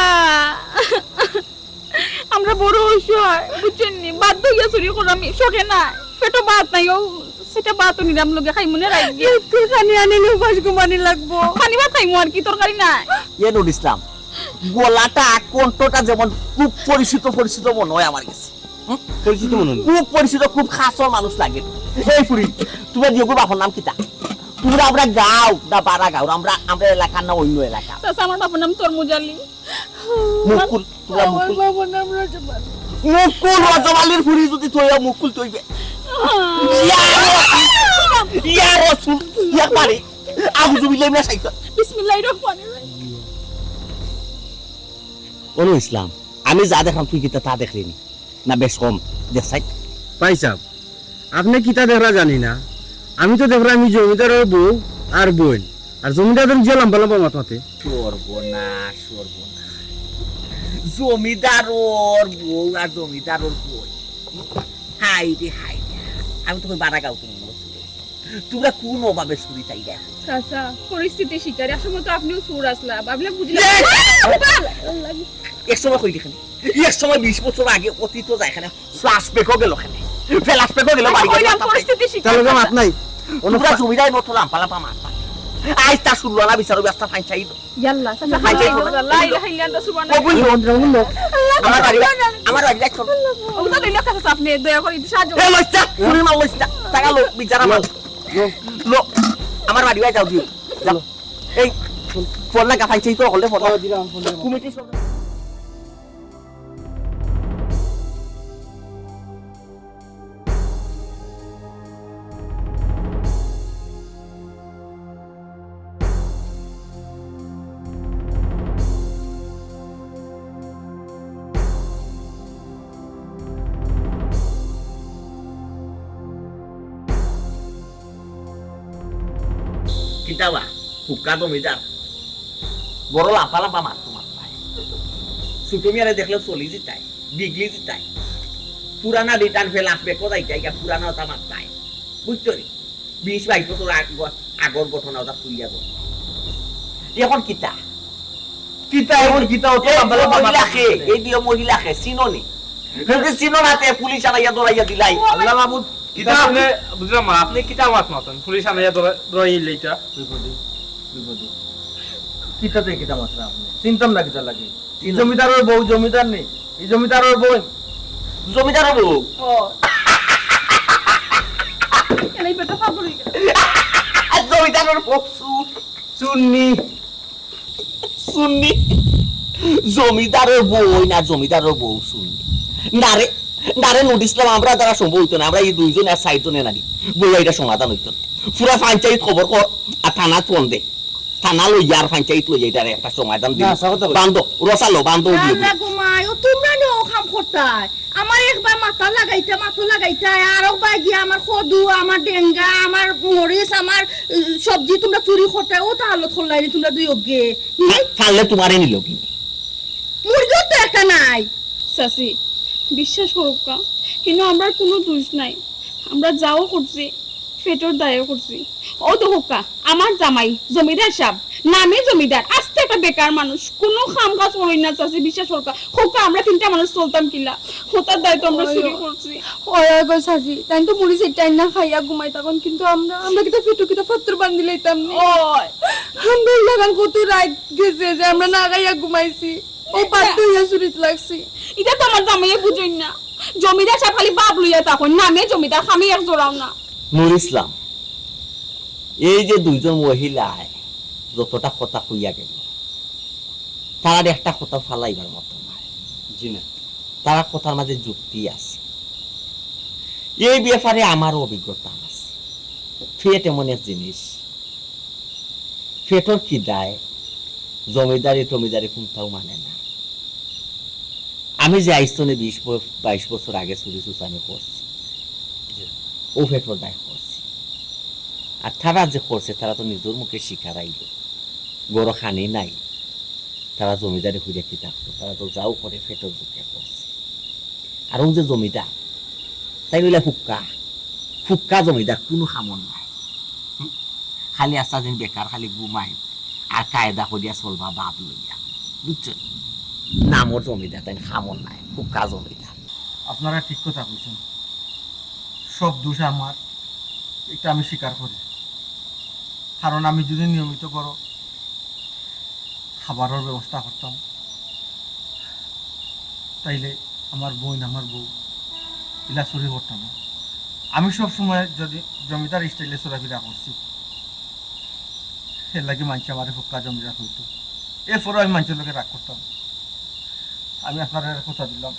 আমরা বড় অসহায়, বুঝছইন নি? বাধ্য অইয়া চুরি করাম, শখে না। পেটো ভাত নাই, ও সেটা ভাতও নিলাম লগে খাইমু নে রাইত। একটু খানি আনিলে উপাস ঘুমানি লাগবো। পানি ভাত খাইমু আর কি, তরকারি নাই। এ নুর ইসলাম, গলাটা, কণ্ঠটা যেমন খুব পরিচিত পরিচিত মনে হয় আমার গেছে। হুম? পরিচিত মনে হয়। খুব পরিচিত, খুব খাসর মানুষ লাগে। এই ফুরি, তুমরা দিও গো বাপর নাম কিতা? তুমরা আমরা গাঁও না বারা গাঁও, আমরা, আমরা এলাকার না অন্য এলাকা? চাচা, আমার বাপর নাম তরমুজ আলী। মুকুল, তুমরা আমার মুকুল। বাবার নাম রজব আলী। মুকুল রজব আলীর ফুরি যদি তুই মুকুল তুইবে। ইয়া রসুল, ইয়া রসুল, ইয়া পারে। আউযু বিল্লাহি মিনাশ শাইতান। বিসমিল্লাহির রহমানির রহিম। অনু ইসলাম, আমি যা দেখলাম তুই কিতা তা দেখলি নি? না বেশ কম দেখছাই? ভাই সাহেব, আপনে কিতা দেখরা জানি না, আমি তো দেখরাম ই জমিদারর বউ আর বইন, আর জমিদার যে লম্বা লম্বা মাত মাতে। সর্বনাশ, সর্বনাশ। জমিদারর বউ আর জমিদারর বইন। হায় রে, হায় রে। আমি তো কই বারা গাঁও তো মনে করছি। তোমরা কোন অভাবে চুরি তাই দেখো? চাচা, পরিস্থিতি শিকার। এক সময় তো আপনিও চুর আসলা, ভাবলে বুঝলে। ইয়ে! এক সময় কই দেখেন, এক সময় বিশ বছর আগে অতীত যায় এখানে, ফ্ল্যাশব্যাকও গেল এখানে, ফ্ল্যাশব্যাকও গেল বাড়ি। কইলাম পরিস্থিতি শিকার। তাহলে মাত নাই। তোমরা জমিদার মতো লাম্পা লাম্পা মাত। আজ তা শুনলো না বিচার ব্যবস্থা ফাইন চাই। ইয়াল্লা, চাচা, আল্লাহ, আল্লাহ, লা ইলাহা ইল্লাল্লাহ, সুবহানাল্লাহ। কবুল লোক। আল্লাহ, আমার বাড়ি, আল্লাহ। আমার বাড়ি যাই চল। ওটা লইলে কাছে আপনি দয়া করে একটু সাহায্য এ লইস্তা, শুনি মা লইস্তা। টাকা লোক বিচার আমার। লো। লো। আমার বাড়ি যাও দিও। যাও। এই ফোন লাগা ফাইন চাই তো হলে ফোন। ও, দিলাম ফোন দিলাম। কমিটি সব কিতাবা, হুক্কা জমিদার। বড় লাফা লাফা মারতো মারতায়। ছোট মিয়ারে দেখলে চলি জিতায়, বিগলি জিতায়। পুরানা রিটার্ন ফেল আসবে, কোথায় যাইগা পুরানা ওটা মারতায়। বুঝছো নি? বিশ বাইশ বছর আগ-, আগর ঘটনা ওটা তুলিয়া গো। এখন কিতা? কিতা এখন কিতা অত এই লাফা লাফা মহিলা মারতায়? খে, এই দিও মহিলা খে, চিনো নি? যদি চিনো না, তে পুলিশ আনাইয়া ধরাইয়া দিলাই। আল্লাহ মাবুদ, কিতা আপনি, বুঝলাম না, আপনি কিতা মাত মাতন? পুলিশ আনাইয়া ধরা-, ধরাই ইলে এটা। বিপদে, বিপদে। কিতাতে কিতা মাতরা আপনি? চিনতাম না কিতা লাগে। চিনো। জমিদারর বউ, জমিদার নি। এই জমিদারর বউ। জমিদারর বউ? ও। এলাই বেটা পাগল হয়ে গেল। জমিদারর বউ চুর। চুন্নি। চুন্নি। জমিদারর বউ না, জমিদারর বউ চুন্নি। নারে, নারে নোটিস দিলাম, আমরা দ্বারা সম্ভব হইতো না। আমরা এই দুইজন আর চারজনে নারী। বইয়া এটা সমাধান হইতো না। পুরা পঞ্চায়েত খবর কর, আর থানাত ফোন দে। থানা লইয়া আর পঞ্চায়েত লইয়া এটারে একটা সমাধান দিন। না, হাছা কথা কইছি। বান্ধো, রসালো, বান্ধো দিয়ে দিন। ঘুমাই, ও তোমরা নিয়ে ও কাম করতায়। আমার একবার মাথা লাগাইতা, মাথা লাগাইতা, আর একবার গিয়া আমার কদু, আমার ডেঙ্গা, আমার মরিচ, আমার, উম, সবজি তোমরা চুরি করতায়, ও তা হালত করলায় নি তোমরা দুই অগে। হুম? পা-, পারলে তোমারে নিল কি? মুরগিও তো একটা নাই। চাচি, বিশ্বাস করুক্কা, কিন্তু আমরার কোনো দোষ নাই। আমরা যাও করছি, পেটর দায়ে করছি। ও তো হুক্কা, আমার জামাই জমিদার সাব, নামে জমিদার, আস্তে একটা বেকার মানুষ, কোনো কাম কাজ করইন না চাচি, বিশ্বাস করুক্কা। হুক্কা, আমরা তিনটা মানুষ চলতাম কিলা? হতার দায়ে তো আমরা ওই, চুরি করছি। ওই, ওই গো চাচি, তাই তো মুড়ি সেটাই না খাইয়া ঘুমাই তখন, কিন্তু আমরা, আমরা কিতা ফেটো কিতা ফাত্তর বান্ধি লইতাম নি? ওই। আমরা লাগান কত রাইত গেছে যে আমরা না খাইয়া ঘুমাইছি। ও বাধ্য হইয়া চুরিত লাগছি। এটা তো আমার জামাইয়ে বুঝইন না। জমিদার সাব খালি বাপ লইয়া থাকইন, নামে জমিদার, কামে এক জোড়াও না। নুর ইসলাম, এই যে দুইজন মহিলায় যতটা কথা কইয়া গেল, তারার একটা কথা ফালাইবার মতো নায়। জি না। তারার কথার মাঝে যুক্তি আছে। এই ব্যাপারে আমারও অভিজ্ঞতা আছে। পেট এমন এক জিনিস, পেটর খিদায় জমিদারি টমিদারি কোনটাও মানে না। আমি যে আইস্তনে বিশ ব-, বাইশ বছর আগে চুরি চুচামি করছি, জি। ও পেটর দায় করছি। আর তারা যে করছে, তারা তো নিজর মুখে স্বীকার আইল। ঘরো খানি নাই, তারা জমিদারি করিয়া কি থাকতো? তারা তো যাও করে পেটর ভুকে করছে। আর ও যে জমিদার, তাই অইলা হুক্কা, হুক্কা জমিদার, কোনো কামর নাই। হুম? খালি আস্তা দিন বেকার, খালি ঘুমাই, আর কায়দা করিয়া চলবা বাপ লইয়া, বুঝছো? নামর জমিদার, তাই কামর নাই, হুক্কা জমিদার। আপনারা ঠিক কথা কইছেন, সব দোষ আমার, এটা আমি স্বীকার করি। কারণ আমি যদি নিয়মিত ঘরো খাবারর ব্যবস্থা করতাম, তাইলে আমার বইন, আমার বউ ইলা চুরি করতো না। আমি সব সময় যদি জমিদার স্টাইলে চলাফেরা করছি, এর লাগি মানষে আমারে হুক্কা জমিদার কইতো। এরপরও আমি মানষর লগে রাগ করতাম। আমি আপনারে কথা দিলাম,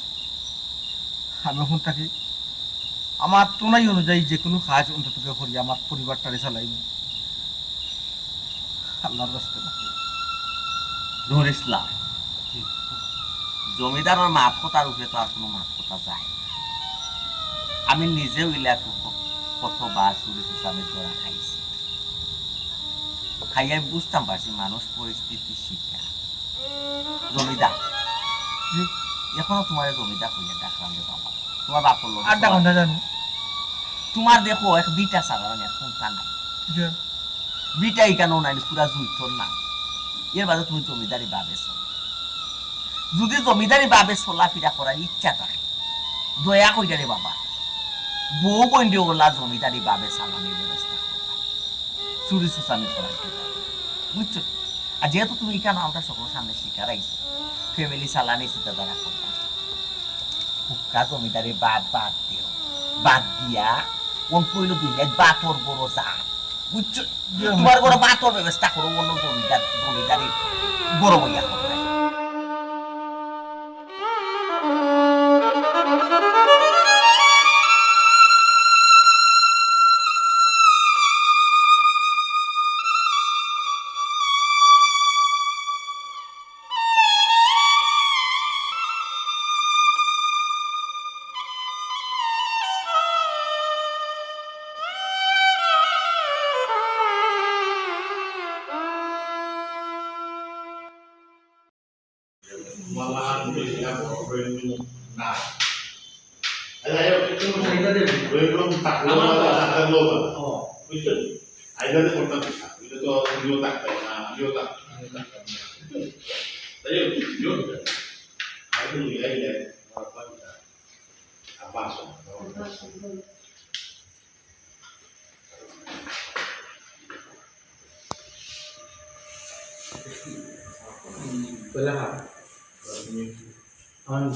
আমি এখন থাকি আমার তনাই অনুযায়ী যে কোনো কাজ অন্তত করি আমার পরিবারটারে চালাইমু। আল্লাহর রাস্তায়। নুর ইসলাম, জমিদারর মাত কথার উপরে তো আর কোনো মাত কথা যায় না। আমি নিজেও ইলা ক-, কতবার চুরি চুচামির ধরা খাইছি। খাইয়া আমি বুঝতাম পারছি মানুষ পরিস্থিতির শিকার। জমিদার। জি। এখনো তোমারে জমিদার কইয়া ডাকরাম রে বাবা। তোমার বাপর লগে আড্ডা সমান। ঘন্টা জানো? তোমার দেখো এক ভিটা ছাড়া আর কুন্তা নাই। ভিটা ইখানও নাই, পুরা জুইতর না। এর বাদে তুমি জমিদারি ভাবে চলো। যদি জমিদারি ভাবে চলাফিরা করার ইচ্ছা থাকে, দয়া কইরা রে বাবা, বউ বইনরে ওলা জমিদারি ভাবে চালানির ব্যবস্থা করবা। চুরি সুসামি করার কি দরকার? বুঝছো? আর যেহেতু তুমি ইখান আমরার সকলর সামনে স্বীকার আইছো, family চালানি চিন্তাধারা করবা। হুক্কা জমিদারি বাদ, বাদ দিও। বাদ দিয়া অন কইলো দুই লাখ বাতর বড় যা। বুঝছো? তোমার ঘরো বাতর ব্যবস্থা করো, অন্য জমিদার, জমিদারি বড় বইয়া করো।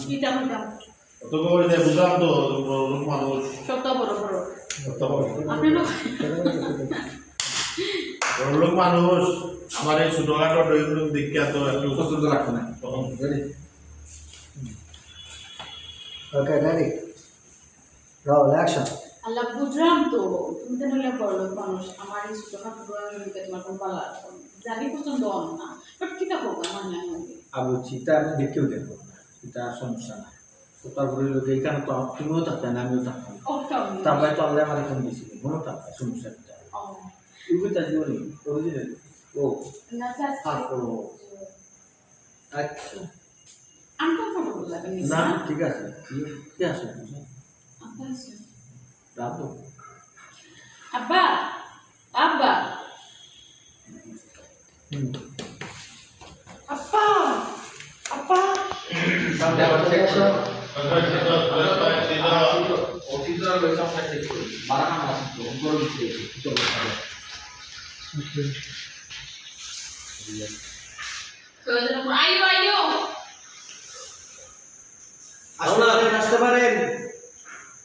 কিতা কইতাম? অত বড় এটা বুঝলাম তো, বড় লোক মানুষ। সবটা বড় বড়। সবটা বড়। আপনি না বড় লোক মানুষ, আমার এই ছোটখাটো ড্রয়িং রুম দেখিয়া তো একটু কষ্ট তো লাগতো না। তখন ওকে, ready? Roll, action. আল্লাহ, বুঝলাম তো, তুমি তো নইলে বড় লোক মানুষ, আমার এই ছোটখাটো ড্রয়িং রুমে তোমার কোনো ভালা লাগতো না। জানি পছন্দ হয় না, but কিতা করবো, আমার নাই। আবু, চিতা আমি দেখেও দেখবো না, এটা সমস্যা না। তো তারপরে লোকে এখানে তো আম-, তুমিও থাকতে না, আমিও থাকতাম। ও, তো আমি। তার ভাই তো আল্লাহ আমার এখানে দিয়েছিল, মনে থাকবে, সমস্যা একটা। ও। তুমি তাই জীবনে, original। ও। না, just আচ্ছা। আচ্ছা। Uncomfortable লাগে নি? না, ঠিক আছে। কি, কি আছে? আব্বা আছে। রাখো। আব্বা, আব্বা। হুম। আব্বা, আব্বা। অফিসার রয়েছে, আমরা চেক করি। বারো নাম্বার আছে তো, উপরে নিচে আছে। চলো, চলো। আইও, আইও। আসতে পারেন, আসতে পারেন।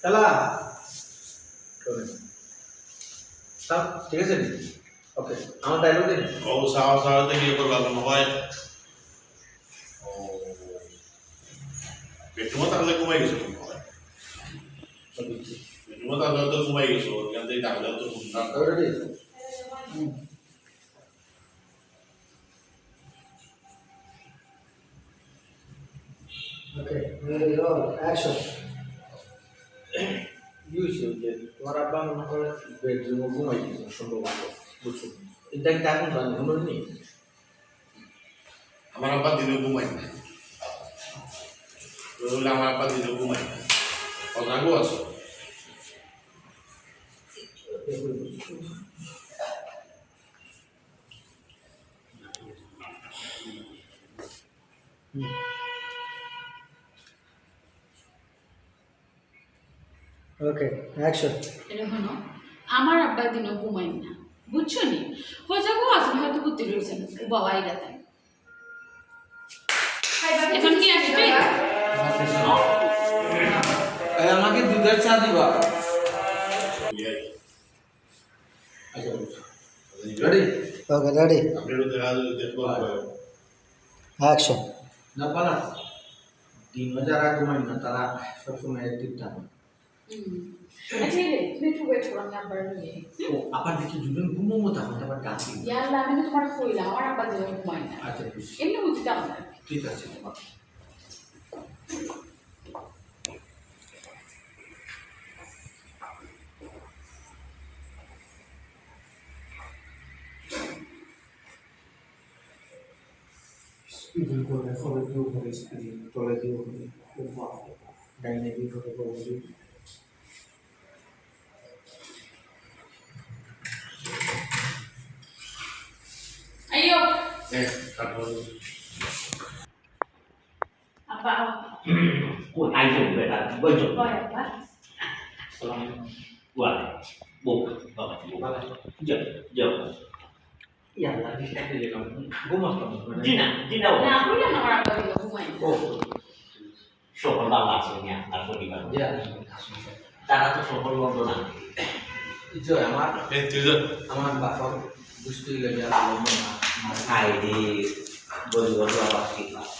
চালা। চলেন। স্যার, ঠিক আছে? ওকে, আমার ডায়লগ দিন। ও, স্যার, স্যার, তো বিয়ে করবা মনে হয়। ও, বেডরুমে থাকলে ঘুমাই গেছে মনে হয়। বেডরুমে থাকলে তো ঘুমাই গেছে, ওখান থেকে ডাকলে তো ঘুম না। Already? হুম। ওকে, ready, roll, action. কি হয়েছে যে তোমার আব্বা মনে করে বেডরুমে ঘুমাই গেছে সম্ভবত, বুঝছো? এটা কি এখন জানি, মনে নেই? আমার আব্বা দিনে ঘুমাই না। তো বললে, আমার আব্বা দিনে ঘুমাই না। সজাগও আছো। ওকে, action. এটা শোনো, আমার আব্বা দিনও ঘুমাইন না, বুঝছো নি? হয়তো গো আছেন, হয়তো ঘুরতে রয়েছেন, ও বাবা, এই রাতে। এখন কি আসবে? এই, আমাকে দুধের চা দিবা। আচ্ছা, বুঝছি। Ready? ওকে, ready. আপনি একটু দেখা, দেখবো। Action. না, পালা। দিন যারা ঘুমায় না, তারা সবসময় active থাকে। হুম। আচ্ছা, এই রে, তুমি একটু wait করো, আমি আব্বার নিয়ে। ও, আবার দেখি দুজন ঘুমোমো, তখন তো আবার ডাকি। ইয়া আল্লাহ, আমি তো তোমার কইলাম, আমার আব্বা যেন ঘুমায় না। আচ্ছা, বুঝছি। এমনি বুঝতাম না। ঠিক আছে, বাবা। Speed করে, তলে দিয়ে উপরে speed, তলে দিয়ে উপরে। ও বাপ রে বাপ, dynamic হবে বলবি। আব্বা। কই, আইছো বেটা, বইছো। কই আব্বা? আসসালামু আলাইকুম। ওয়া, বউ, বাবা, বউ। বাবা। যাও, যাও। ইয়া আল্লাহ, disturb অইগেলাম। ঘুমাস না? জি না, জি না, বাবা। না, আপনি কেন আমার আব্বা দিকে ঘুমাই? ও। সকল ভালা আছইন নি আপনার পরিবার? জি, আলহামদুলিল্লাহ, আছইন, স্যার। তারা তো সকল লন্ডন আছে। জি, আমার, এই তুই যা। আমার বাপর গোষ্ঠীর লগে লন্ডন না, আমার আইডি, বন্ধু, বাবা, ঠিক আছে।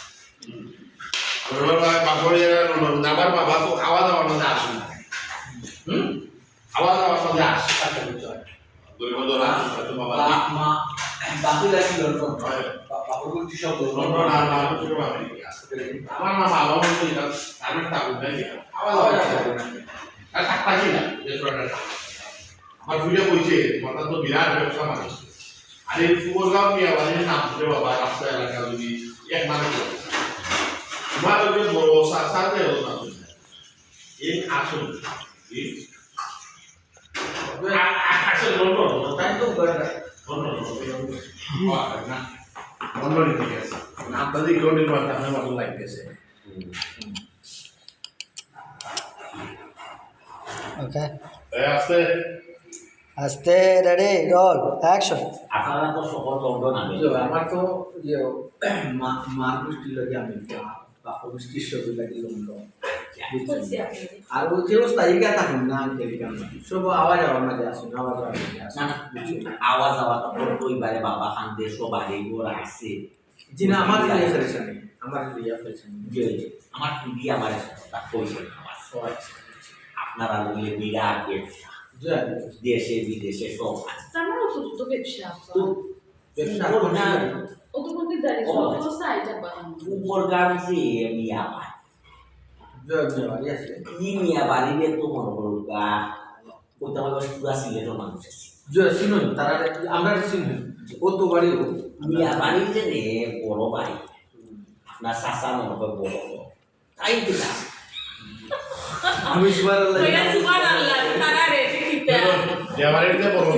আমার বাপর এরা লন্ডন, আমার বাবা তো খাওয়া দাওয়ার মধ্যে আসুন। হুম? আবার আমার সঙ্গে আসছে, আচ্ছা, বুঝছো। দুই বছর আগে হয়তো বাবা মা, মা, বাকি লাগি লন্ডন। হয়। বা-, বাপর গোষ্ঠী সব লন্ডন। লন্ডন আর মা গোষ্ঠী সব আমেরিকা। আমার মা বাবা মা তো এটা, আমি তা বুঝাই না। আবার আবার আবার আসছে। আর থাকতা কি না, যে কয়টা থাকতা। আমার ঘুরে কইছে, মাথা তো বিরাট ব্যবসা মানুষ। আর এই সুবলগাঁও নিয়ে আবার এই নাম ধরে বাবা, রাস্তা এলাকা যদি এক নামে করে। তোমার ওই যে বড় সা-, সাথে হলো না। এই আসল, এই আ-, আ-, আচ্ছা, লন্ডন, লন্ডন। তাই তো করে না। London, London, London. ও, না। লন্ডনে ঠিক আছে। না, আপনাদের লন্ডন মারতে আপনার মতন লাগতেছে। ওকে। এ, আস্তে। আস্তে, ready, roll, action। আপনারা তো সকল লন্ডন আগে। জি, আমার তো, ইয়ে, মা-, মার গোষ্ঠীর লগে আমি। বাপর গোষ্ঠীর সবই লাগে লন্ডন। বুঝছেন? আর ওই যে অবস্থা, এগুলা থাকুন না, আঙ্কেল, এগুলা না। সব আওয়া যাওয়ার মাঝে আছইন, আওয়া যাওয়ার মাঝে আছইন। না, না, বুঝছেন? আওয়া যাওয়া তো করতোই পারে, বাবা খান দেশ, সব আগে ঘর আছে। জি না, আমার লইয়া পরেশানি, আমার লইয়া পরেশানি। জি, জি। আমার খুবই আমার সাথে কথা কইছে আমার। ও আচ্ছা। আপনারা বললে বিরাট ব্যবসা। জি, জি। দেশে বিদেশে সব আছে। আমারও তো, তো ব্যবসা আছে। তো ব্যবসা ওর করছি। না, ও তো কোনদিন দাঁড়িয়ে ও। সব তো সাইড আবার। উপর গাম যে মিয়া বাড়ি। জয় মিয়া বাড়ি আছে। কি মিয়া বাড়ি রে তো মনে করো গা। ওটা হলো পুরা সিলেটের মানুষ আছে। জয় চিনুন, তারা আমরা চিনুন। ও তো বাড়ি ও। মিয়া বাড়ি যে নে বড় ভাই। আপনার চাচা মনে হয় বড়। তাই তো না। আমি সুবহানাল্লাহ। ওইটা সুবহানাল্লাহ, তারা রে, ঠিক আছে। মিয়া বাড়িতে বড়।